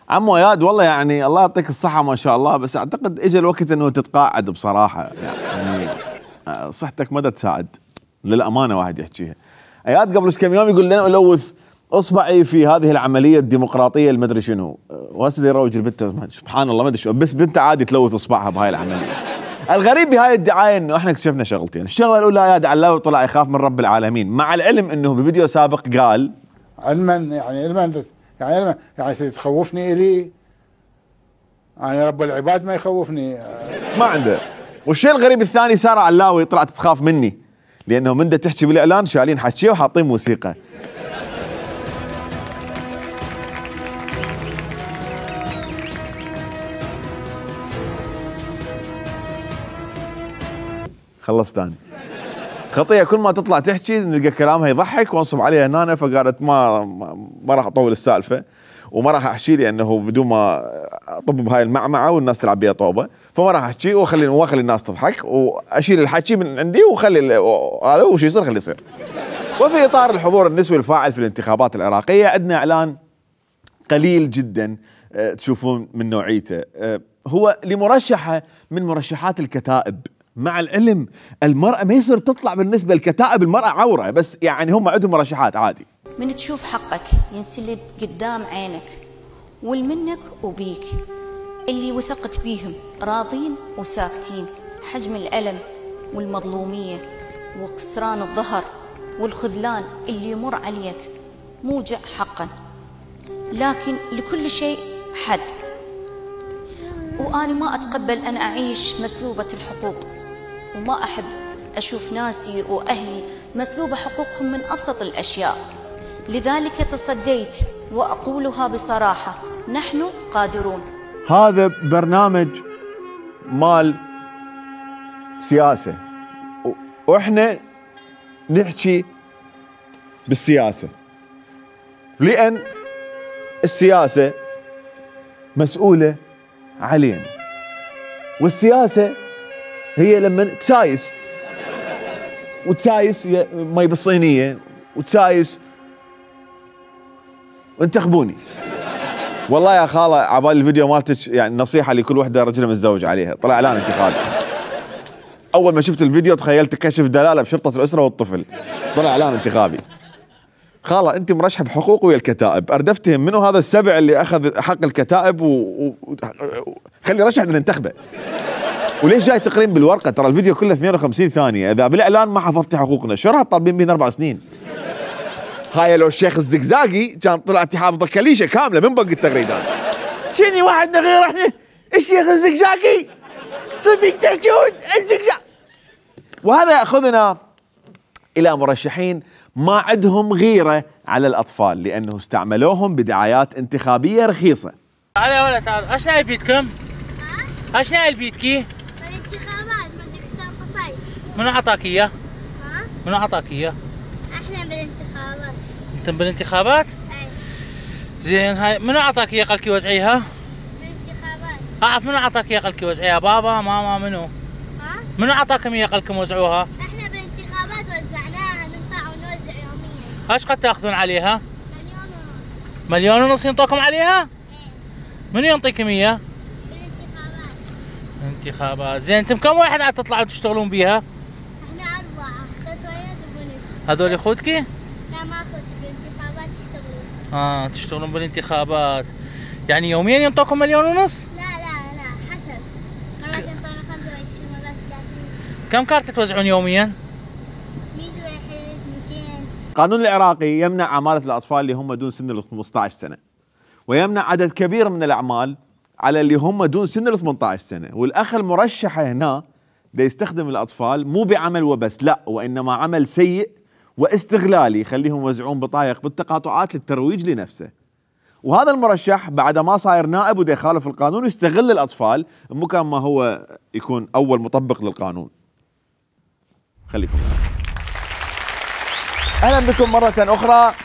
عمو اياد والله يعني الله يعطيك الصحة ما شاء الله، بس اعتقد اجى الوقت انه تتقاعد بصراحة، يعني صحتك ما تساعد للأمانة واحد يحكيها. اياد قبل كم يوم يقول لنا ألوث اصبعي في هذه العملية الديمقراطية المدري شنو، وهسه يروج البنت سبحان الله ما ادري شو، بس بنت عادي تلوث اصبعها بهاي العملية. الغريب بهاي الدعاية انه احنا اكتشفنا شغلتين، الشغلة الأولى اياد علاوي طلع يخاف من رب العالمين، مع العلم انه بفيديو سابق قال علما يعني تخوفني الي، يعني رب العباد ما يخوفني ما عنده. والشيء الغريب الثاني سارة علاوي طلعت تخاف مني، لانه من دا تحكي بالاعلان شالين حكيه وحاطين موسيقى. خلص ثاني خطية، كل ما تطلع تحكي نلقى كلامها يضحك وانصب عليها هنا، فقالت ما راح اطول السالفه وما راح احكي لانه بدون ما اطب بهاي المعمعه والناس تلعب بيها طوبه، فما راح احكي واخلي الناس تضحك واشيل الحكي من عندي وخلي هذا وش يصير خلي يصير. وفي اطار الحضور النسوي الفاعل في الانتخابات العراقيه عندنا اعلان قليل جدا تشوفون من نوعيته، هو لمرشحه من مرشحات الكتائب. مع العلم المرأة ما يصير تطلع بالنسبة للكتائب، المرأة عورة، بس يعني هم عندهم مرشحات عادي. من تشوف حقك ينسلب قدام عينك والمنك وبيك، اللي وثقت بيهم راضين وساكتين، حجم الألم والمظلومية وكسران الظهر والخذلان اللي يمر عليك موجع حقا، لكن لكل شيء حد. وأنا ما أتقبل أن أعيش مسلوبة الحقوق، وما أحب أشوف ناسي وأهلي مسلوبة حقوقهم من أبسط الأشياء. لذلك تصديت وأقولها بصراحة، نحن قادرون. هذا برنامج مال سياسة وإحنا نحكي بالسياسة، لأن السياسة مسؤولة علينا، والسياسة هي لما تسايس وتسايس مي بالصينية وتسايس وانتخبوني. والله يا خالة عبال الفيديو مالتك يعني نصيحة لكل وحدة رجل متزوج عليها، طلع اعلان انتخابي. اول ما شفت الفيديو تخيلت كشف دلالة بشرطة الأسرة والطفل، طلع اعلان انتخابي. خالة انت مرشحة بحقوق ويا الكتائب، اردفتهم منو هذا السبع اللي اخذ حق الكتائب خلي رشح ننتخبه. وليش جاي تقرين بالورقة؟ ترى الفيديو كله 52 ثانية، اذا بالاعلان ما حفظتي حقوقنا شو راح طالبين بين 4 سنين؟ هاي لو الشيخ الزقزاقي كان طلعتي حافظة كليشة كاملة من بنك التغريدات. شني واحد غير احنا الشيخ الزقزاقي صدق تحجون الزقزاق. وهذا ياخذنا إلى مرشحين ما عندهم غيرة على الأطفال لأنه استعملوهم بدعايات انتخابية رخيصة. تعال يا ولد تعال، ايش نايل بيدكم؟ ايش نايل بيدكي؟ بالانتخابات بدك تختار قصير. منو عطاك اياه؟ منو عطاك اياه؟ احنا بالانتخابات. انتم بالانتخابات؟ اي. زين هاي منو عطاك اياه قالك وزعيها؟ بالانتخابات. اعرف منو عطاك اياه قالك وزعيها؟ بابا ماما منو؟ منو عطاكم اياه قالكم وزعوها؟ احنا بالانتخابات وزعناها نقطع ونوزع يوميا. ايش قد تاخذون عليها؟ مليون ونص ينطوكم عليها؟ ايه. منو ينطيكم اياه؟ بالانتخابات. انتخابات، زين انتم كم واحد عاد تطلعون تشتغلون بيها؟ احنا 4 3 ولد وبنت. هذول اخوتكي؟ لا ما اخوتي بالانتخابات يشتغلون. تشتغلون بالانتخابات، يعني يوميا ينطوكم مليون ونص؟ لا حسب، مرات ينطونا 25 مرات 30. كم كارت توزعون يوميا؟ 100 واحد 200. القانون العراقي يمنع عمالة الأطفال اللي هم دون سن ال 15 سنة، ويمنع عدد كبير من الأعمال على اللي هم دون سن ال 18 سنة، والأخ المرشح هنا دا يستخدم الأطفال مو بعمل وبس، لا وإنما عمل سيء واستغلالي يخليهم يوزعون بطايق بالتقاطعات للترويج لنفسه. وهذا المرشح بعد ما صاير نائب ودا يخالف القانون يستغل الأطفال مكان ما هو يكون أول مطبق للقانون. خليكم أهلا بكم مرة أخرى.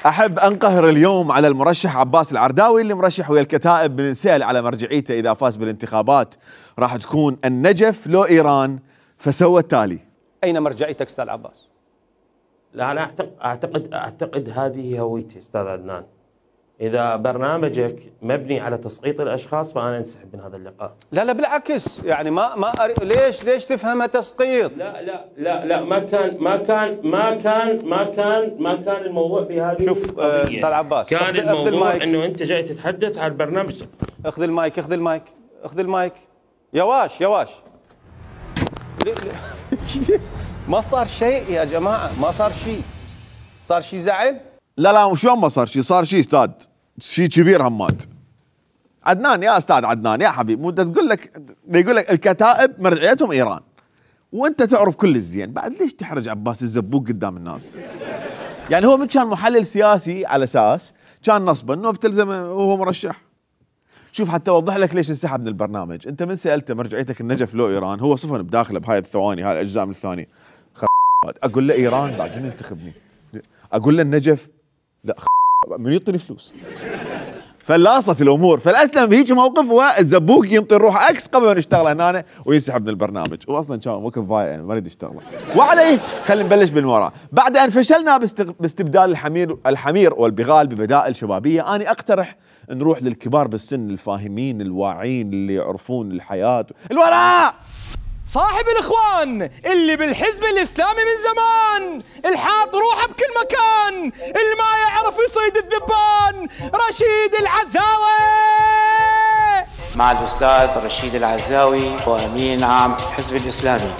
أحب أنقهر اليوم على المرشح عباس العرداوي اللي مرشح ويا الكتائب بنسأل على مرجعيته إذا فاز بالانتخابات راح تكون النجف لو إيران، فسوى التالي. أين مرجعيتك أستاذ عباس؟ لا أنا أعتقد هذه هويتي أستاذ عدنان. إذا برنامجك مبني على تسقيط الأشخاص فأنا أنسحب من هذا اللقاء. لا بالعكس، يعني ما ليش تفهمها تسقيط؟ لا ما كان الموضوع في هذه. شوف أستاذ عباس، كان الموضوع إنه أنت جاي تتحدث عن البرنامج. أخذ المايك. يواش ما صار شيء يا جماعة، ما صار شيء. صار شيء زعل؟ لا شلون ما صار شيء؟ صار شيء استاذ، شيء كبير همات. عدنان يا استاذ عدنان يا حبيب، مو تقول لك الكتائب مرجعيتهم ايران وانت تعرف كل الزين، بعد ليش تحرج عباس الزبوق قدام الناس؟ يعني هو من كان محلل سياسي على اساس كان نصبا انه بتلزم وهو مرشح. شوف حتى اوضح لك ليش انسحب من البرنامج، انت من سالته مرجعيتك النجف لو ايران هو صفن بداخله بهاي الثواني، هاي الاجزاء من الثانيه. اقول له ايران بعد من ينتخبني؟ اقول له النجف لا من يعطيني فلوس. فلاصت الامور، فالاسلم بهيك موقف هو الزبوق ينطي الروح اكس قبل ما يشتغل هنا وينسحب من البرنامج، واصلا كان وقت ضايع يعني ما يريد يشتغل. وعليه خلينا نبلش بالوراء. بعد ان فشلنا باستبدال الحمير والبغال ببدائل شبابيه، انا اقترح نروح للكبار بالسن الفاهمين الواعين اللي يعرفون الحياه. الوراء صاحب الاخوان اللي بالحزب الاسلامي من زمان، الحاط روحه بكل مكان، اللي ما يعرف يصيد الذبان، رشيد العزاوي. مع الاستاذ رشيد العزاوي وامين عام الحزب الاسلامي.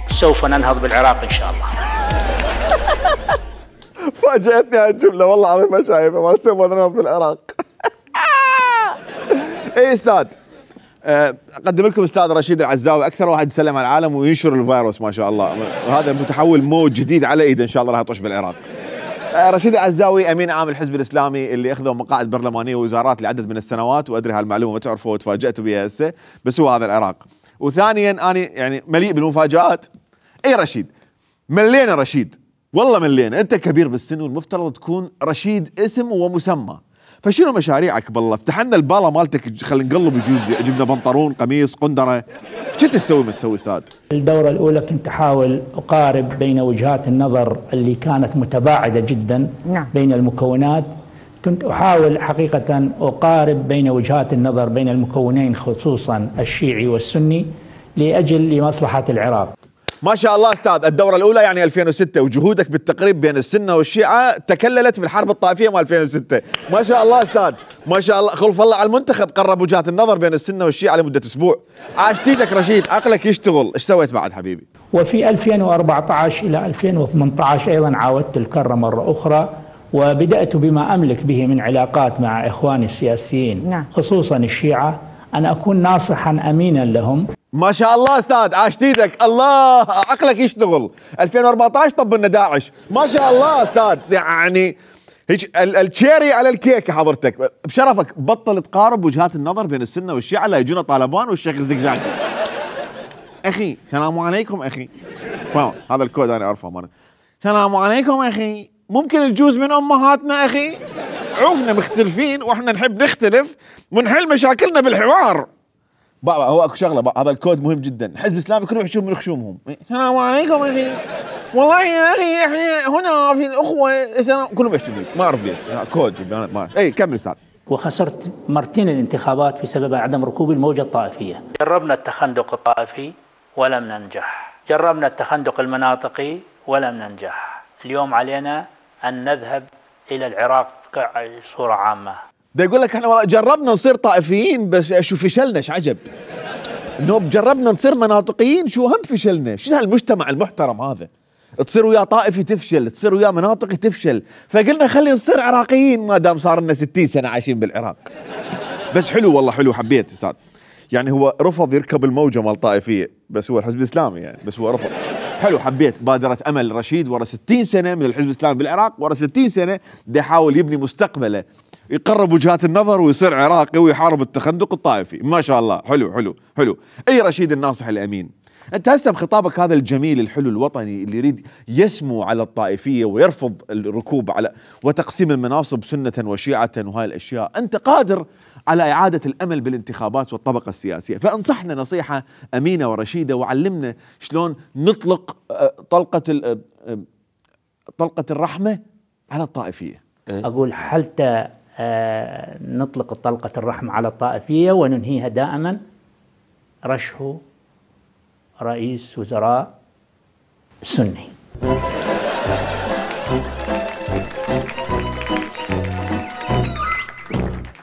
سوف ننهض بالعراق إن شاء الله. فاجأتني هاي الجملة والله العظيم ما شايفها، ما سوف ننهض بالعراق. اي استاذ، اقدم لكم استاذ رشيد العزاوي، اكثر واحد يسلم على العالم وينشر الفيروس ما شاء الله، وهذا متحول موج جديد على ايده ان شاء الله راح يطش بالعراق. رشيد العزاوي امين عام الحزب الاسلامي اللي اخذوا مقاعد برلمانيه ووزارات لعدد من السنوات، وادري هالمعلومه ما تعرفوها وتفاجاتوا بها هسه، بس هو هذا العراق. وثانيا انا يعني مليء بالمفاجات. اي رشيد، ملينا رشيد، والله ملينا، انت كبير بالسن والمفترض تكون رشيد اسم ومسمى، فشنو مشاريعك بالله؟ فتح لنا الباله مالتك، خلينا نقلب يجوز جبنا بنطلون قميص قندره، شو تسوي ما تسوي استاذ؟ الدورة الأولى كنت أحاول أقارب بين وجهات النظر اللي كانت متباعدة جدا بين المكونات، كنت أحاول حقيقة أقارب بين وجهات النظر بين المكونين خصوصا الشيعي والسني لمصلحة العراق. ما شاء الله استاذ، الدورة الأولى يعني 2006 وجهودك بالتقريب بين السنة والشيعة تكللت بالحرب الطائفية مال 2006. ما شاء الله استاذ، ما شاء الله. خلف الله على المنتخب قرب وجهات النظر بين السنة والشيعة لمدة أسبوع. عاشت ايدك رشيد، عقلك يشتغل. ايش سويت بعد حبيبي؟ وفي 2014 إلى 2018 أيضا عاودت الكرة مرة أخرى، وبدأت بما أملك به من علاقات مع إخواني السياسيين خصوصا الشيعة أن أكون ناصحا أمينا لهم. ما شاء الله استاذ، عاشت ايدك، الله عقلك يشتغل. 2014 طب لنا داعش. ما شاء الله استاذ، يعني هيك التشيري على الكيكه حضرتك. بشرفك بطل تقارب وجهات النظر بين السنه والشيعه، لا يجونا طالبان والشيخ الزقزاقي. اخي السلام عليكم اخي، هذا الكود انا اعرفه مانا. السلام عليكم اخي، ممكن الجوز من امهاتنا اخي؟ عوفنا مختلفين واحنا نحب نختلف ونحل مشاكلنا بالحوار. بابا هو اكو شغله، هذا الكود مهم جدا. الحزب الاسلامي كلهم يحشون من خشومهم. السلام عليكم اخي، والله يا اخي احنا هنا في الاخوه كلهم يحشون منك، ما اعرف ليش كود. اي كمل استاذ. وخسرت مرتين الانتخابات بسبب عدم ركوب الموجة الطائفية. جربنا التخندق الطائفي ولم ننجح، جربنا التخندق المناطقي ولم ننجح. اليوم علينا أن نذهب إلى العراق بصورة عامة. ده يقول لك احنا جربنا نصير طائفيين بس شو فشلنا. ايش عجب انه جربنا نصير مناطقيين، شو هم فشلنا. شو هالمجتمع المحترم هذا؟ تصير ويا طائفي تفشل، تصير ويا مناطقي تفشل، فقلنا خلي نصير عراقيين ما دام صار لنا 60 سنه عايشين بالعراق. بس حلو والله، حلو، حبيت استاذ. يعني هو رفض يركب الموجه مال طائفيه، بس هو الحزب الاسلامي يعني، بس هو رفض. حلو، حبيت. بادرة امل رشيد ورا 60 سنه من الحزب الاسلامي بالعراق، ورا 60 سنه بده يحاول يبني مستقبله، يقرب وجهات النظر ويصير عراقي ويحارب التخندق الطائفي. ما شاء الله، حلو حلو حلو. اي رشيد الناصح الامين، انت هسه بخطابك هذا الجميل الحلو الوطني اللي يريد يسمو على الطائفيه ويرفض الركوب على وتقسيم المناصب سنه وشيعه وهاي الاشياء، انت قادر على اعاده الامل بالانتخابات والطبقه السياسيه، فانصحنا نصيحه امينه ورشيده وعلمنا شلون نطلق طلقه الرحمه على الطائفيه. أقول حتى نطلق طلقة الرحمة على الطائفية وننهيها دائما رشه رئيس وزراء سني.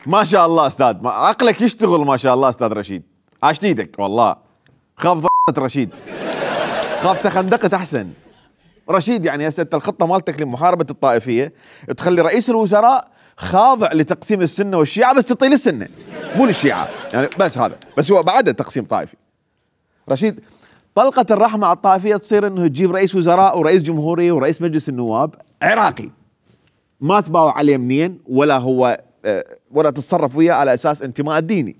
ما شاء الله استاذ، عقلك يشتغل. ما شاء الله استاذ رشيد، عاشت ايدك والله. خاف رشيد، خاف تخندقت احسن. رشيد يعني هسه الخطه مالتك لمحاربه الطائفيه تخلي رئيس الوزراء خاضع لتقسيم السنه والشيعه، بس تعطيه للسنه مو للشيعه يعني، بس هذا بس هو بعد تقسيم طائفي. رشيد، طلقه الرحمه على الطائفيه تصير انه تجيب رئيس وزراء ورئيس جمهوريه ورئيس مجلس النواب عراقي، ما تباوع عليه منين ولا هو ولا تتصرف وياه على اساس انتماء الديني،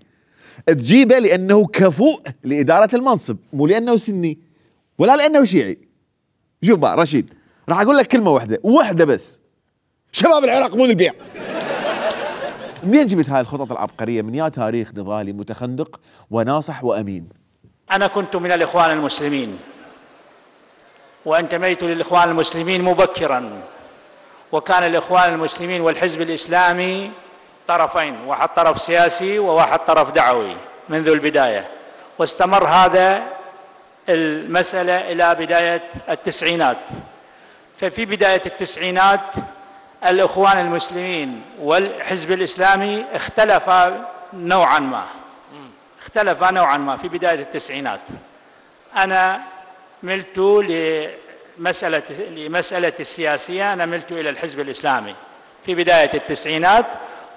تجيبه لانه كفؤ لاداره المنصب، مو لانه سني ولا لانه شيعي. شوف بقى رشيد، راح اقول لك كلمه واحده بس، شباب العراق مو للبيع. منين جبت هاي الخطط العبقريه؟ من يا تاريخ نضالي متخندق وناصح وامين. أنا كنت من الإخوان المسلمين وانتميت للإخوان المسلمين مبكرا، وكان الإخوان المسلمين والحزب الإسلامي طرفين، واحد طرف سياسي وواحد طرف دعوي منذ البداية، واستمر هذا المسألة إلى بداية التسعينات. ففي بداية التسعينات الإخوان المسلمين والحزب الإسلامي اختلفا نوعا ما في بداية التسعينات. أنا ملت لمسألة السياسية، أنا ملت إلى الحزب الإسلامي في بداية التسعينات،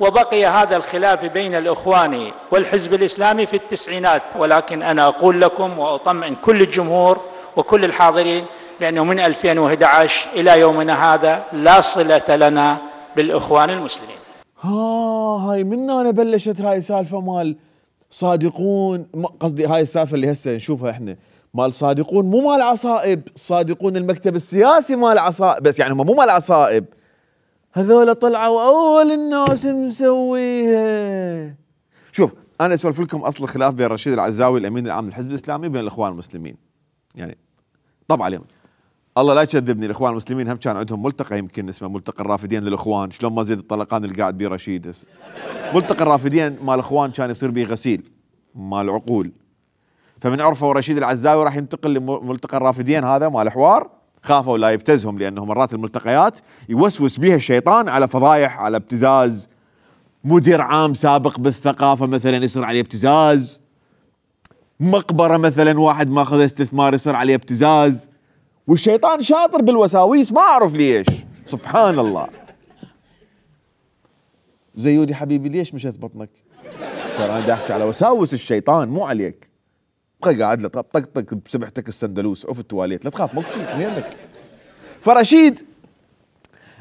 وبقي هذا الخلاف بين الإخوان والحزب الإسلامي في التسعينات. ولكن أنا أقول لكم وأطمئن كل الجمهور وكل الحاضرين بأنه من 2011 إلى يومنا هذا لا صلة لنا بالإخوان المسلمين. هاي من أنا بلشت هاي سالفة مال صادقون، قصدي هاي السالفة اللي هسه نشوفها احنا مال صادقون، مو مال عصائب، صادقون المكتب السياسي مال عصائب، بس يعني هم مو مال عصائب، هذول طلعوا اول الناس مسويها. شوف انا اسولف لكم اصل الخلاف بين رشيد العزاوي الامين العام للحزب الاسلامي بين الاخوان المسلمين. يعني طبعا اليوم الله لا يكذبني، الاخوان المسلمين هم كان عندهم ملتقى يمكن اسمه ملتقى الرافدين للاخوان، شلون ما زيد الطلقان اللي قاعد بيه رشيد هسه. ملتقى الرافدين مال الاخوان كان يصير بيه غسيل مال عقول، فمن عرفوا رشيد العزاوي راح ينتقل لملتقى الرافدين هذا مال حوار، خافوا لا يبتزهم، لأنه مرات الملتقيات يوسوس بها الشيطان على فضايح، على ابتزاز مدير عام سابق بالثقافة مثلا يصير عليه ابتزاز، مقبرة مثلا واحد ماخذ استثمار يصير عليه ابتزاز، والشيطان شاطر بالوساويس ما أعرف ليش، سبحان الله. زيودي حبيبي ليش مشت بطنك؟ ترى أنا احكي على وساوس الشيطان مو عليك. بقى قاعد له طقطق بسبحتك السندلوس او في التواليت، لا تخاف ماكو شيء مو يهمك. فرشيد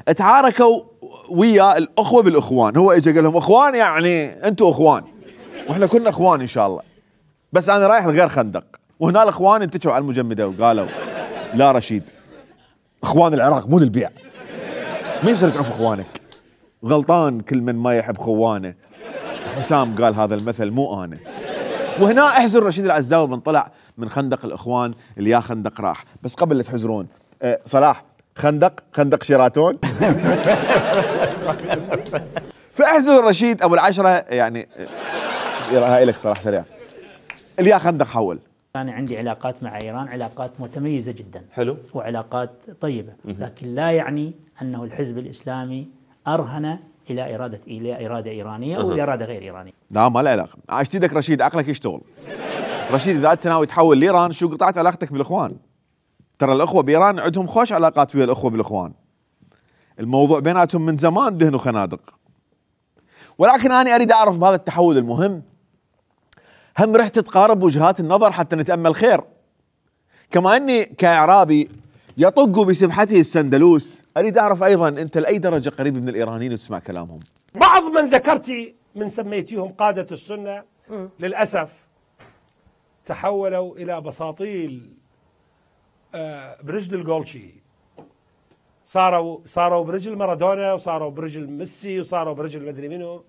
اتعاركوا ويا الاخوه بالاخوان، هو اجى قال لهم اخوان يعني انتم اخوان واحنا كنا اخوان ان شاء الله، بس انا رايح لغير خندق. وهنا الاخوان انتشوا على المجمده وقالوا لا رشيد، اخوان العراق مو للبيع، ما يصير تعرف اخوانك، غلطان كل من ما يحب خوانه. حسام قال هذا المثل مو انا. وهنا احزر رشيد العزاوي من طلع من خندق الاخوان اللي يا خندق راح. بس قبل لا تحزرون صلاح، خندق شيراتون. فاحزر رشيد ابو العشره يعني هاي لك صلاح سريع. اللي يا خندق حول. أنا عندي علاقات مع إيران، علاقات متميزة جدا. حلو. وعلاقات طيبة، لكن لا يعني أنه الحزب الإسلامي أرهن إلى إرادة إيرانية أو إرادة غير إيرانية. لا ما له علاقة. اشتيدك رشيد عقلك يشتغل. رشيد إذا أنت ناوي تحول لإيران شو قطعت علاقتك بالإخوان؟ ترى الأخوة بإيران عندهم خوش علاقات ويا الأخوة بالإخوان. الموضوع بيناتهم من زمان دهنوا خنادق. ولكن أنا أريد أعرف بهذا التحول المهم، هم رح تتقارب وجهات النظر حتى نتأمل خير. كما أني كإعرابي يطق بسبحته السندلوس، أريد أعرف أيضا أنت لأي درجة قريب من الإيرانيين وتسمع كلامهم. بعض من ذكرتي من سميتيهم قادة السنة للأسف تحولوا إلى بساطيل برجل الجولشي، صاروا برجل مارادونا، وصاروا برجل ميسي، وصاروا برجل مدري منو.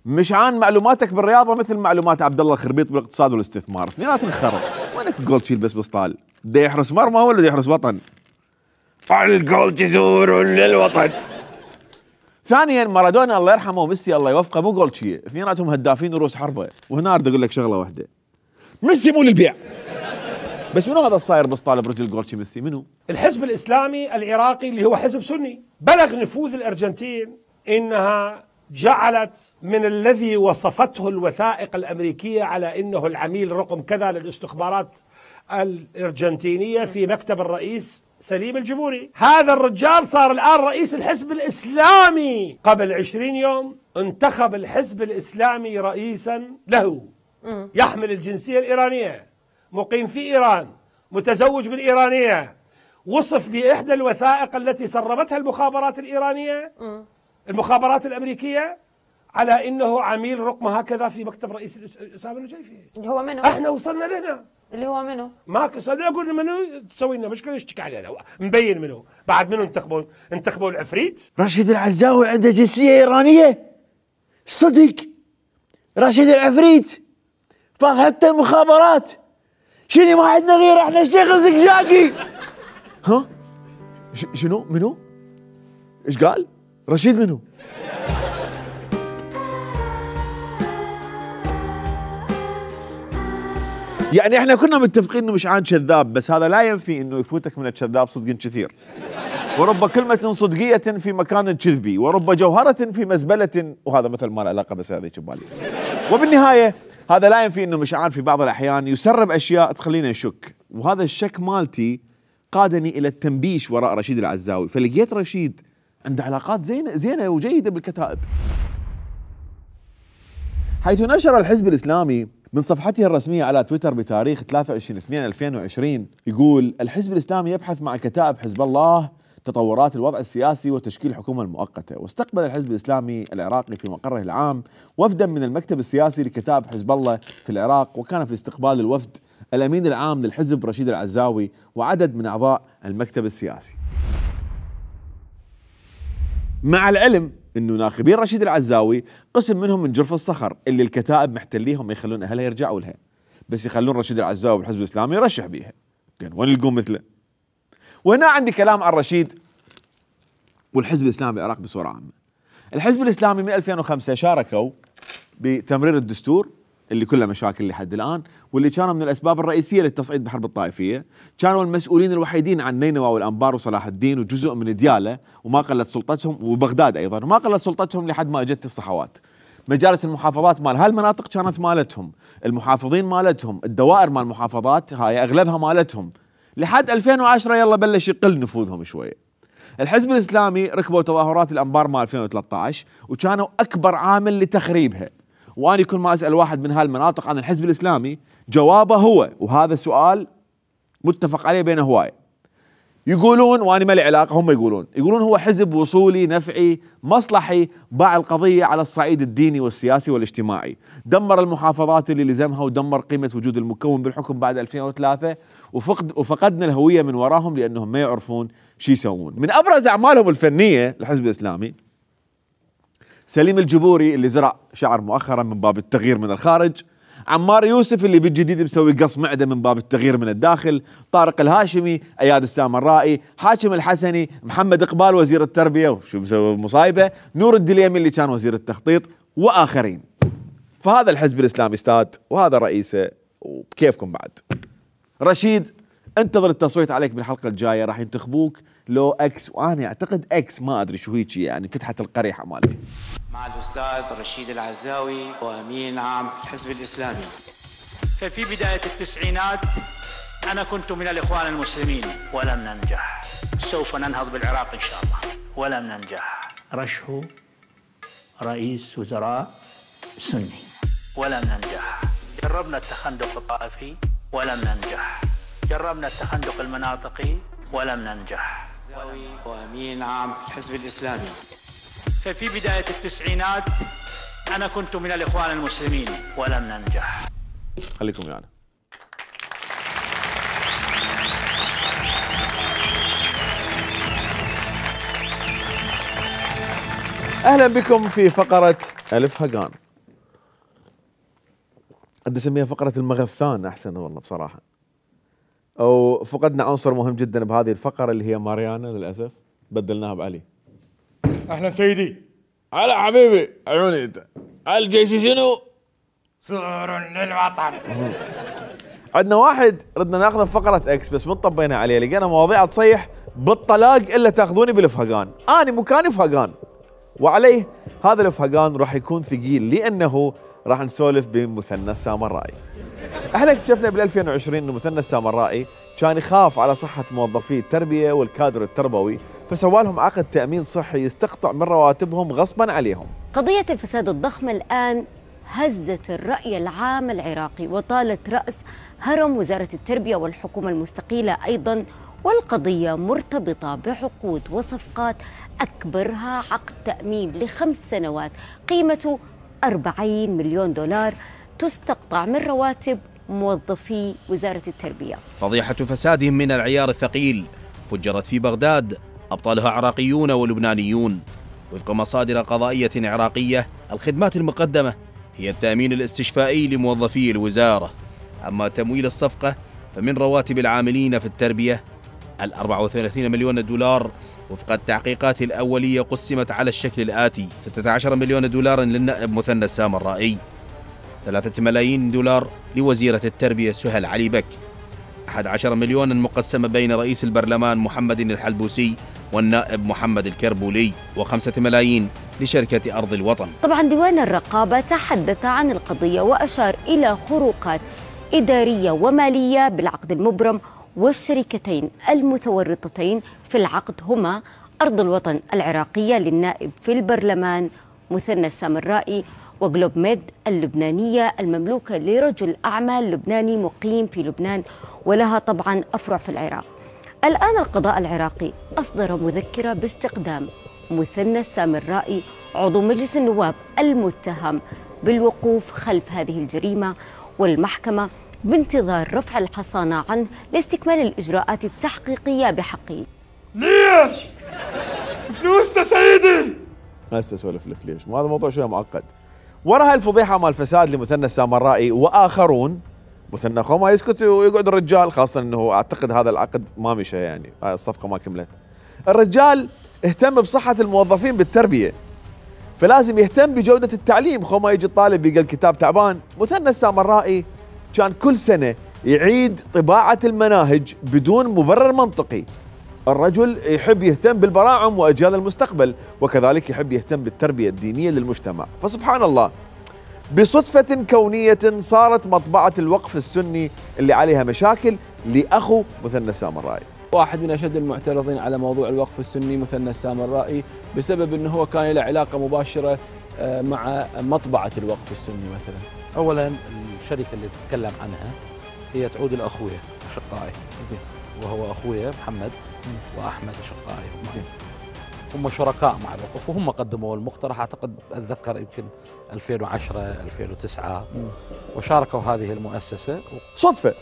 مش عن معلوماتك بالرياضة مثل معلومات عبد الله الخربيط بالاقتصاد والاستثمار، اثنيناتهم انخرط. وينك جولشي بس بسطال؟ بده يحرس مرمى ولا بده يحرس وطن؟ الجول جذور للوطن. ثانيا مارادونا الله يرحمه وميسي الله يوفقه مو جولشي، اثنيناتهم هدافين وروس حربة. وهنا اريد اقول لك شغلة واحدة، ميسي مو للبيع. بس منو هذا الصاير بسطال برجل جولشي ميسي؟ منو؟ الحزب الإسلامي العراقي اللي هو حزب سني، بلغ نفوذ الأرجنتين إنها جعلت من الذي وصفته الوثائق الأمريكية على إنه العميل رقم كذا للاستخبارات الأرجنتينية في مكتب الرئيس سليم الجمهوري. هذا الرجال صار الآن رئيس الحزب الإسلامي. قبل 20 يوم انتخب الحزب الإسلامي رئيسا له يحمل الجنسية الإيرانية، مقيم في إيران، متزوج بالإيرانية، وصف بإحدى الوثائق التي سربتها المخابرات الإيرانية المخابرات الأمريكية على إنه عميل رقم هكذا في مكتب رئيس أسامة النجيفي. اللي هو منو؟ احنا وصلنا لهنا. اللي هو منو؟ ما صرنا اقول منو تسوي لنا مشكله يشتكي علينا، مبين منو. بعد منو انتخبوا العفريت. رشيد العزاوي عنده جنسيه ايرانيه صدق. رشيد العفريت فاض حتى المخابرات. شنو ما عندنا غير احنا الشيخ الزقزاقي. ها شنو منو؟ ايش قال؟ رشيد منو؟ يعني احنا كنا متفقين انه مشعان كذاب، بس هذا لا ينفي انه يفوتك من الكذاب صدق كثير. ورب كلمة صدقية في مكان كذبي، ورب جوهرة في مزبلة، وهذا مثل ما له علاقة بس هذا يبالي. وبالنهاية هذا لا ينفي انه مشعان في بعض الاحيان يسرب اشياء تخلينا نشك، وهذا الشك مالتي قادني الى التنبيش وراء رشيد العزاوي، فلقيت رشيد عنده علاقات زينة وجيدة بالكتائب. حيث نشر الحزب الإسلامي من صفحته الرسمية على تويتر بتاريخ 23/2/2020 يقول: الحزب الإسلامي يبحث مع كتائب حزب الله تطورات الوضع السياسي وتشكيل الحكومة المؤقتة. واستقبل الحزب الإسلامي العراقي في مقره العام وفدا من المكتب السياسي لكتائب حزب الله في العراق، وكان في استقبال الوفد الأمين العام للحزب رشيد العزاوي وعدد من أعضاء المكتب السياسي. مع العلم انه ناخبين رشيد العزاوي قسم منهم من جرف الصخر اللي الكتائب محتليهم ما يخلون اهلها يرجعوا لها، بس يخلون رشيد العزاوي بالحزب الاسلامي يرشح بيها. وين يلقون مثله؟ وهنا عندي كلام عن رشيد والحزب الاسلامي العراق بصوره عامه. الحزب الاسلامي من 2005 شاركوا بتمرير الدستور اللي كلها مشاكل لحد الآن، واللي كانوا من الأسباب الرئيسية للتصعيد بحرب الطائفية، كانوا المسؤولين الوحيدين عن نينوى والأنبار وصلاح الدين وجزء من ديالى، وما قلت سلطتهم، وبغداد أيضا، وما قلت سلطتهم لحد ما اجت الصحوات. مجالس المحافظات مال هالمناطق كانت مالتهم، المحافظين مالتهم، الدوائر مال المحافظات هاي أغلبها مالتهم، لحد 2010 يلا بلش يقل نفوذهم شوية. الحزب الإسلامي ركبوا تظاهرات الأنبار مال 2013 وكانوا أكبر عامل لتخريبها. وأنا كل ما أسأل واحد من هالمناطق عن الحزب الإسلامي جوابه هو، وهذا سؤال متفق عليه بين هواية، يقولون، وأنا ما لي علاقة، هم يقولون هو حزب وصولي نفعي مصلحي باع القضية على الصعيد الديني والسياسي والاجتماعي، دمر المحافظات اللي لزمها ودمر قيمة وجود المكون بالحكم بعد 2003، وفقدنا الهوية من وراهم لأنهم ما يعرفون شو يسوون. من أبرز أعمالهم الفنية الحزب الإسلامي سليم الجبوري اللي زرع شعر مؤخرا من باب التغيير من الخارج، عمار يوسف اللي بالجديد مسوي قص معدة من باب التغيير من الداخل، طارق الهاشمي، اياد السامرائي، حاكم الحسني، محمد اقبال وزير التربية وشو مسوي مصايبة، نور الدليمي اللي كان وزير التخطيط، واخرين. فهذا الحزب الاسلامي استاذ، وهذا رئيسه، وبكيفكم بعد. رشيد انتظر التصويت عليك بالحلقة الجاية، راح ينتخبوك لو اكس، وانا اعتقد اكس، ما ادري شو هيك يعني، فتحت القريحة مالتي. مع الأستاذ رشيد العزاوي وأمين عام الحزب الإسلامي. ففي بداية التسعينات أنا كنت من الإخوان المسلمين ولم ننجح. سوف ننهض بالعراق إن شاء الله ولم ننجح. رشحوا رئيس وزراء سني ولم ننجح. جربنا التخندق الطائفي ولم ننجح. جربنا التخندق المناطقي ولم ننجح. وأمين عام الحزب الإسلامي. ففي بداية التسعينات أنا كنت من الإخوان المسلمين ولم ننجح. خليكم يعني. أهلا بكم في فقرة ألف هقان. قد أسميها فقرة المغثان أحسن والله بصراحة. أو فقدنا عنصر مهم جدا بهذه الفقرة اللي هي ماريانا للأسف، بدلناها بعلي. اهلا سيدي. على حبيبي عيوني انت. الجيش شنو؟ سور للوطن. عندنا واحد ردنا ناخذه بفقرة اكس بس من طبينا عليه، لقينا مواضيع تصيح بالطلاق الا تاخذوني بالفهقان، انا مكاني فهقان. وعليه هذا الفهقان راح يكون ثقيل لانه راح نسولف بمثنى السامرائي. احنا اكتشفنا بال 2020 انه مثنى السامرائي كان يخاف على صحة موظفي التربية والكادر التربوي، فسوى لهم عقد تأمين صحي يستقطع من رواتبهم غصبا عليهم. قضية الفساد الضخم الآن هزت الرأي العام العراقي وطالت رأس هرم وزارة التربية والحكومة المستقيلة أيضا، والقضية مرتبطة بعقود وصفقات أكبرها عقد تأمين ل5 سنوات قيمته 40 مليون دولار تستقطع من رواتب موظفي وزارة التربية. فضيحة فسادهم من العيار الثقيل فجرت في بغداد، أبطالها عراقيون ولبنانيون. وفق مصادر قضائية عراقية الخدمات المقدمة هي التأمين الاستشفائي لموظفي الوزارة، أما تمويل الصفقة فمن رواتب العاملين في التربية. 34 مليون دولار وفق التحقيقات الأولية قسمت على الشكل الآتي: 16 مليون دولار للنائب مثنى السامرائي، 3 ملايين دولار لوزيرة التربية سهل علي بك، 11 مليون مقسمة بين رئيس البرلمان محمد الحلبوسي والنائب محمد الكربولي، و5 ملايين لشركة أرض الوطن. طبعا ديوان الرقابة تحدث عن القضية وأشار إلى خروقات إدارية ومالية بالعقد المبرم، والشركتين المتورطتين في العقد هما أرض الوطن العراقية للنائب في البرلمان مثنى السامرائي، وجلوب ميد اللبنانية المملوكة لرجل أعمال لبناني مقيم في لبنان ولها طبعا أفرع في العراق. الآن القضاء العراقي أصدر مذكرة باستقدام مثنى السامرائي عضو مجلس النواب المتهم بالوقوف خلف هذه الجريمة، والمحكمة بانتظار رفع الحصانة عنه لاستكمال الإجراءات التحقيقية بحقه. ليش؟ فلوس سيدي؟ هسه اسولف لك ليش، هذا موضوع شويه معقد. ورا هالفضيحه مال الفساد لمثنى السامرائي واخرون، مثنى خو ما يسكت ويقعد الرجال، خاصه انه اعتقد هذا العقد ما مشى، يعني هاي الصفقه ما كملت. الرجال اهتم بصحه الموظفين بالتربيه، فلازم يهتم بجودة التعليم. خو ما يجي الطالب يلقى الكتاب تعبان. مثنى السامرائي كان كل سنة يعيد طباعة المناهج بدون مبرر منطقي. الرجل يحب يهتم بالبراعم وأجيال المستقبل، وكذلك يحب يهتم بالتربية الدينية للمجتمع. فسبحان الله بصدفة كونية صارت مطبعة الوقف السني اللي عليها مشاكل لأخو مثنى السامرائي. واحد من أشد المعترضين على موضوع الوقف السني مثنى السامرائي بسبب أنه هو كان له علاقة مباشرة مع مطبعة الوقف السني مثلا. أولا الشركة اللي تتكلم عنها هي تعود لأخويا أشقائي، زين، وهو أخويا محمد وأحمد أشقائي، زين، هم شركاء مع الوقف وهم قدموا المقترح أعتقد أتذكر يمكن 2010 2009 وشاركوا هذه المؤسسة. صدفة.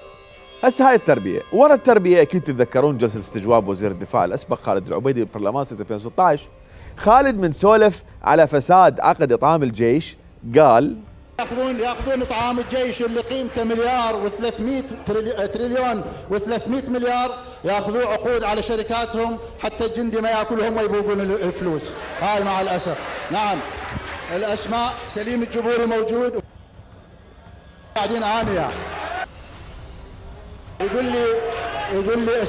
هسه هاي التربية، ورا التربية أكيد تتذكرون جلسة استجواب وزير الدفاع الأسبق خالد العبيدي بالبرلمان سنة 2016. خالد من سولف على فساد عقد إطعام الجيش قال ياخذون اطعام الجيش اللي قيمته مليار و300 تريليون و300 مليار، ياخذوا عقود على شركاتهم حتى الجندي ما ياكل هم يبوقون الفلوس. هاي مع الاسف. نعم الاسماء سليم الجبوري موجود قاعدين انيا. يقول لي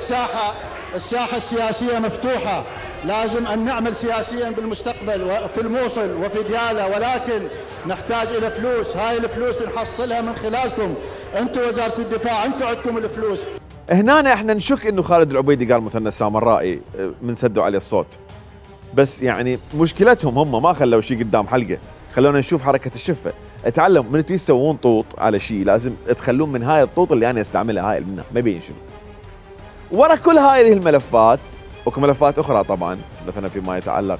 الساحه السياسيه مفتوحه، لازم ان نعمل سياسيا بالمستقبل وفي الموصل وفي دياله، ولكن نحتاج الى فلوس. هاي الفلوس نحصلها من خلالكم انتم وزاره الدفاع، انتم عندكم الفلوس. هنا احنا نشك انه خالد العبيدي قال مثنى السامرائي من سدوا عليه الصوت، بس يعني مشكلتهم هم ما خلوا شيء قدام حلقه، خلونا نشوف حركه الشفه. اتعلم من تسوون طوط على شيء لازم تخلون من هاي الطوط اللي انا استعملها هاي منها ما يبين شنو. ورا كل هذه الملفات وملفات اخرى طبعا، مثلا فيما يتعلق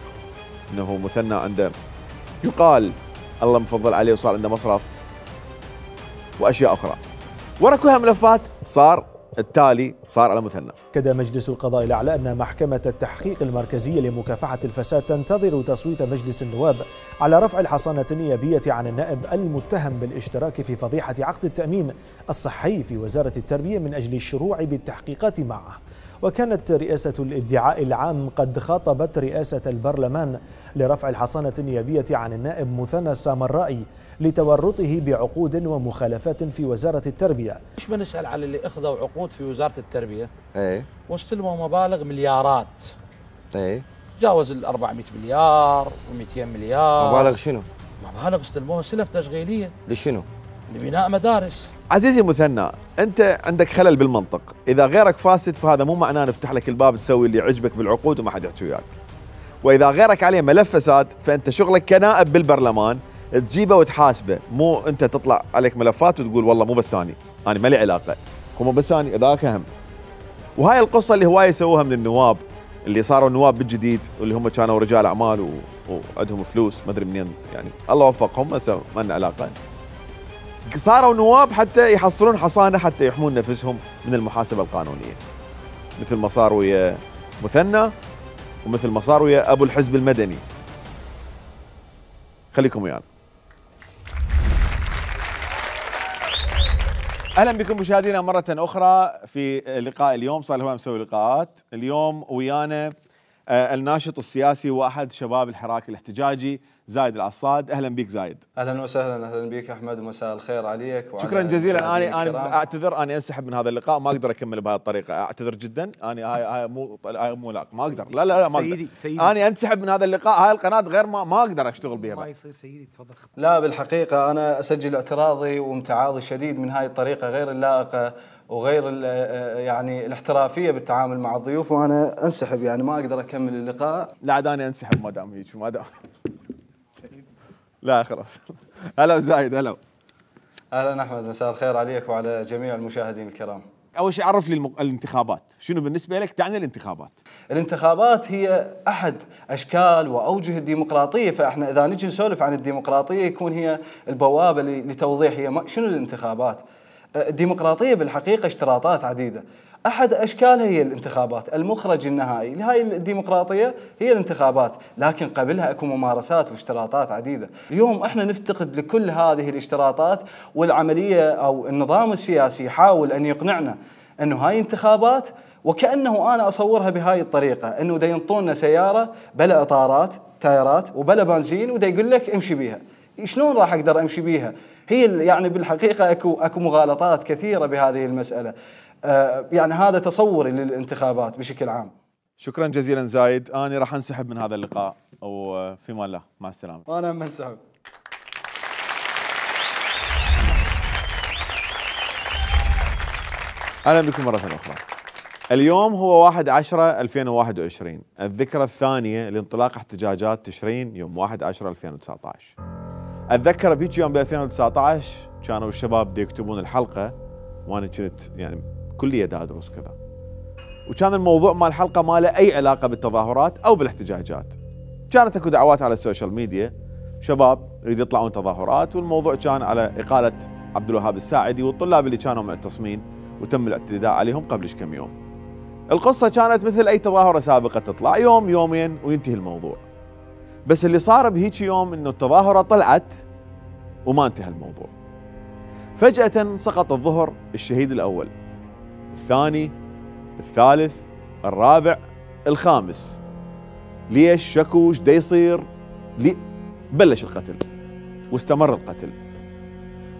انه مثنى عنده يقال الله مفضل عليه وصار عنده مصرف واشياء اخرى. ورا كل هالملفات صار التالي صار على مثنى. أكد مجلس القضاء الأعلى أن محكمة التحقيق المركزية لمكافحة الفساد تنتظر تصويت مجلس النواب على رفع الحصانة النيابية عن النائب المتهم بالاشتراك في فضيحة عقد التأمين الصحي في وزارة التربية من أجل الشروع بالتحقيقات معه. وكانت رئاسة الادعاء العام قد خاطبت رئاسة البرلمان لرفع الحصانة النيابية عن النائب مثنى السامرائي لتورطه بعقود ومخالفات في وزارة التربية. مش بنسأل على اللي أخذوا عقود في وزارة التربية واستلموا مبالغ مليارات، تجاوز ال 400 مليار و200 مليار. مبالغ شنو؟ مبالغ استلموها سلف تشغيلية. لشنو؟ لبناء مدارس. عزيزي مثنى، انت عندك خلل بالمنطق، اذا غيرك فاسد فهذا مو معناه نفتح لك الباب تسوي اللي يعجبك بالعقود وما حد يحكي وياك. واذا غيرك عليه ملف فساد فانت شغلك كنائب بالبرلمان تجيبه وتحاسبه، مو انت تطلع عليك ملفات وتقول والله مو بس انا ما لي علاقه، مو بس انا ذاك اهم. وهاي القصه اللي هوايه يسووها من النواب اللي صاروا نواب بالجديد واللي هم كانوا رجال اعمال وعندهم فلوس ما ادري منين، يعني الله وفقهم بس ما لنا علاقه. صاروا نواب حتى يحصلون حصانه حتى يحمون نفسهم من المحاسبه القانونيه. مثل ما صار ويا مثنى ومثل ما صار ويا ابو الحزب المدني. خليكم ويانا. اهلا بكم مشاهدينا مره اخرى في لقاء اليوم. صار هو مسوي لقاءات اليوم ويانا الناشط السياسي واحد شباب الحراك الاحتجاجي زايد العصاد. اهلا بك زايد. اهلا وسهلا. اهلا بك احمد ومساء الخير عليك. شكرا جزيلا. انا اعتذر، انا انسحب من هذا اللقاء، ما اقدر اكمل بهذه الطريقه، اعتذر جدا. انا هاي مو لا ما اقدر، لا ما اقدر. سيدي انا انسحب من هذا اللقاء، هاي القناه غير ما اقدر اشتغل بها. ما يصير سيدي تفضل. لا بالحقيقه انا اسجل اعتراضي وامتعاضي شديد من هاي الطريقه غير اللائقه وغير يعني الاحترافيه بالتعامل مع الضيوف، وانا انسحب يعني ما اقدر اكمل اللقاء. لا عاد انا انسحب ما دام هيك ما دام لا خلاص. هلا زايد. هلا اهلا احمد، مساء الخير عليك وعلى جميع المشاهدين الكرام. اول شيء عرف لي الانتخابات، شنو بالنسبه لك تعني الانتخابات؟ الانتخابات هي احد اشكال واوجه الديمقراطيه، فاحنا اذا نجي نسولف عن الديمقراطيه يكون هي البوابه لتوضيح هي شنو الانتخابات. الديمقراطيه بالحقيقه اشتراطات عديده، احد اشكالها هي الانتخابات، المخرج النهائي لهاي الديمقراطيه هي الانتخابات، لكن قبلها اكو ممارسات واشتراطات عديده. اليوم احنا نفتقد لكل هذه الاشتراطات، والعمليه او النظام السياسي يحاول ان يقنعنا انه هاي انتخابات وكأنه أنا أصورها بهاي الطريقة، أنه دا ينطونا سيارة بلا إطارات تايرات وبلا بنزين ودا يقول لك امشي بيها. شلون راح أقدر أمشي بيها؟ هي يعني بالحقيقة أكو مغالطات كثيرة بهذه المسألة. يعني هذا تصوري للانتخابات بشكل عام. شكرا جزيلا زايد، أنا راح أنسحب من هذا اللقاء، وفي مان الله، مع السلامة. وأنا منسحب. أهلا بكم مرة أخرى. اليوم هو 1/10/2021، الذكرى الثانية لانطلاق احتجاجات تشرين يوم 1/10/2019. أتذكر بهيك يوم ب 2019 كانوا الشباب يكتبون الحلقة، وأنا كنت يعني كلية دا أدرس كذا، وكان الموضوع مال الحلقة ما له أي علاقة بالتظاهرات أو بالاحتجاجات. كانت اكو دعوات على السوشيال ميديا، شباب يريد يطلعون تظاهرات، والموضوع كان على إقالة عبد الوهاب الساعدي والطلاب اللي كانوا معتصمين وتم الاعتداء عليهم قبل كم يوم. القصة كانت مثل أي تظاهرة سابقة، تطلع يوم يومين وينتهي الموضوع. بس اللي صار بهيك يوم إنه التظاهرة طلعت وما انتهى الموضوع. فجأة سقط الظهر الشهيد الأول، الثاني، الثالث، الرابع، الخامس. ليش؟ شكوا ايش دا يصير؟ بلش القتل واستمر القتل،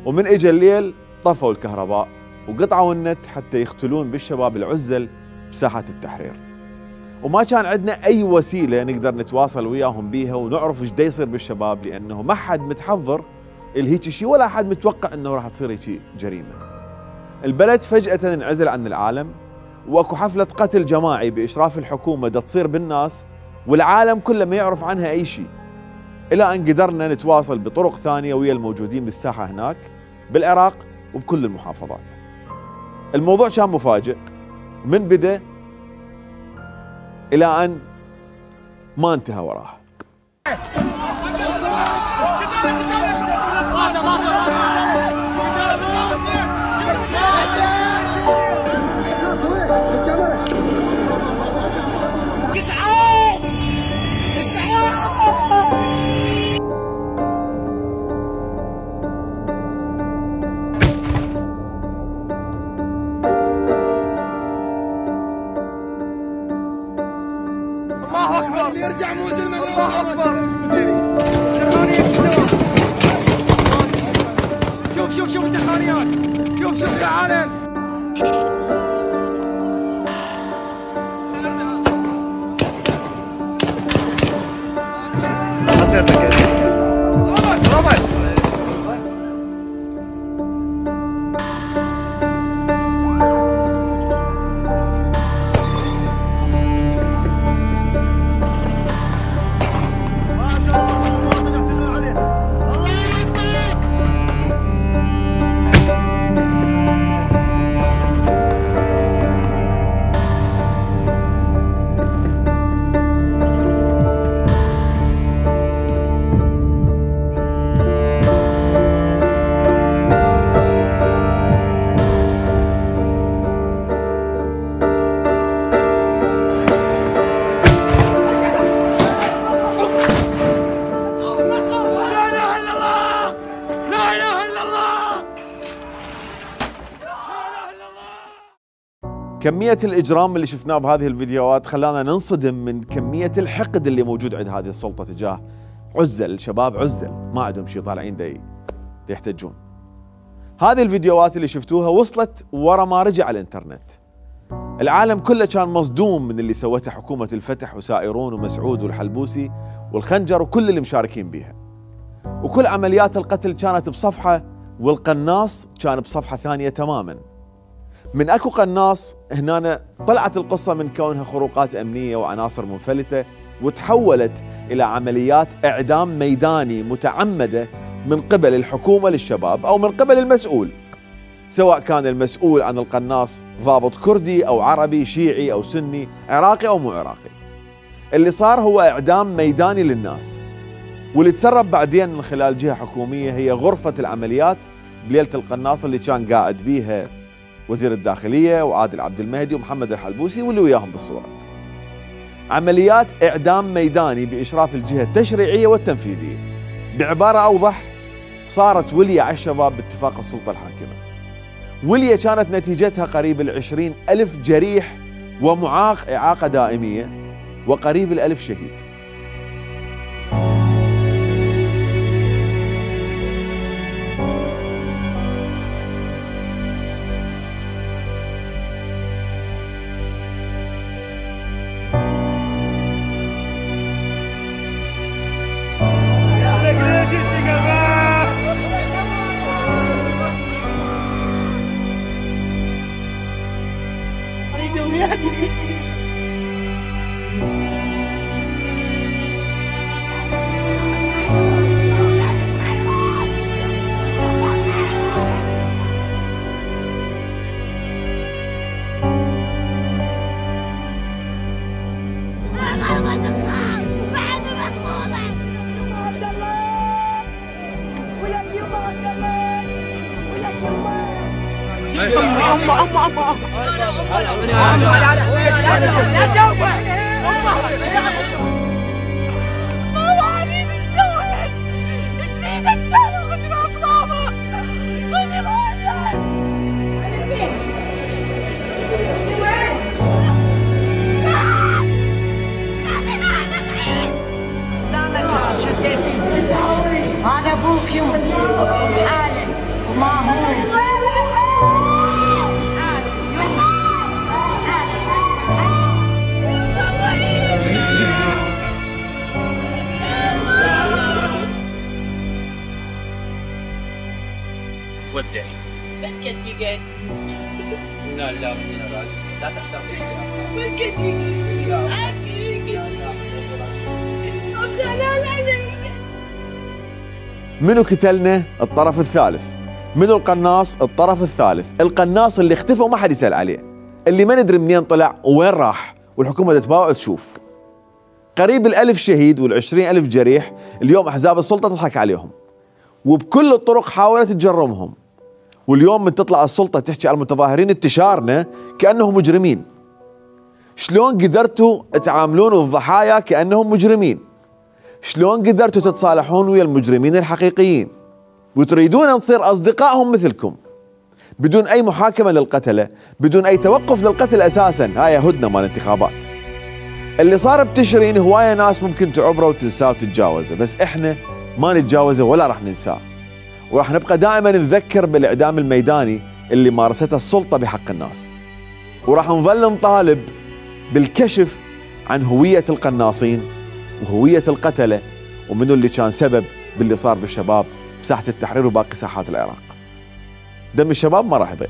ومن اجى الليل طفوا الكهرباء وقطعوا النت حتى يقتلون بالشباب العزل بساحة التحرير. وما كان عندنا أي وسيلة نقدر نتواصل وياهم بيها ونعرف ايش دا يصير بالشباب، لأنه ما حد متحضر لهيك شيء ولا حد متوقع أنه راح تصير هيك جريمة. البلد فجأة انعزل عن العالم، واكو حفلة قتل جماعي بإشراف الحكومة دا تصير بالناس والعالم كله ما يعرف عنها أي شيء، إلى أن قدرنا نتواصل بطرق ثانية ويا الموجودين بالساحة هناك بالعراق وبكل المحافظات. الموضوع كان مفاجئ من بدأ إلى أن ما انتهى وراه. يرجع موزن من الله اكبر. شوف التقنيات، شوف يا عالم. كمية الإجرام اللي شفناه بهذه الفيديوهات خلانا ننصدم من كمية الحقد اللي موجود عند هذه السلطة تجاه عزل، شباب عزل ما عندهم شيء طالعين دي يحتجون. هذه الفيديوهات اللي شفتوها وصلت ورا ما رجع الانترنت. العالم كله كان مصدوم من اللي سوته حكومة الفتح وسائرون ومسعود والحلبوسي والخنجر وكل اللي مشاركين بيها. وكل عمليات القتل كانت بصفحة، والقناص كان بصفحة ثانية تماما. من اكو قناص هنا طلعت القصة من كونها خروقات أمنية وعناصر منفلتة، وتحولت إلى عمليات إعدام ميداني متعمدة من قبل الحكومة للشباب أو من قبل المسؤول، سواء كان المسؤول عن القناص ضابط كردي أو عربي شيعي أو سني عراقي أو مو عراقي. اللي صار هو إعدام ميداني للناس، واللي تسرب بعدين من خلال جهة حكومية هي غرفة العمليات بليلة القناص اللي كان قاعد بيها وزير الداخلية وعادل عبد المهدي ومحمد الحلبوسي واللي وياهم بالصورة. عمليات إعدام ميداني بإشراف الجهة التشريعية والتنفيذية. بعبارة أوضح، صارت ولية على الشباب باتفاق السلطة الحاكمة. ولية كانت نتيجتها قريب 20,000 جريح ومعاق إعاقة دائمية وقريب ال1000 شهيد. هذا ابوك يوم حالك وما هو ودعي بس قد قد لا لا لا تحتاج بس قد منو قتلنا؟ الطرف الثالث. منو القناص؟ الطرف الثالث. القناص اللي اختفى وما حد يسأل عليه، اللي ما ندري منين طلع وين راح، والحكومة تتباوع وتشوف. قريب ال1000 شهيد وال20,000 جريح، اليوم أحزاب السلطة تضحك عليهم وبكل الطرق حاولت تجرمهم، واليوم من تطلع السلطة تحكي على المتظاهرين انتشارنا كأنهم مجرمين. شلون قدرتوا تعاملون الضحايا كأنهم مجرمين؟ شلون قدرتوا تتصالحون ويا المجرمين الحقيقيين وتريدون نصير أصدقائهم مثلكم بدون أي محاكمة للقتلة، بدون أي توقف للقتل أساسا؟ هاي هدنة مال الانتخابات. اللي صار بتشرين هواية ناس ممكن تعبره وتنساه وتتجاوزه، بس احنا ما نتجاوزه ولا راح ننساه، وراح نبقى دائما نذكر بالإعدام الميداني اللي مارسته السلطة بحق الناس، وراح نظل نطالب بالكشف عن هوية القناصين وهوية القتلة ومنو اللي كان سبب باللي صار بالشباب بساحة التحرير وباقي ساحات العراق. دم الشباب ما راح يضيع.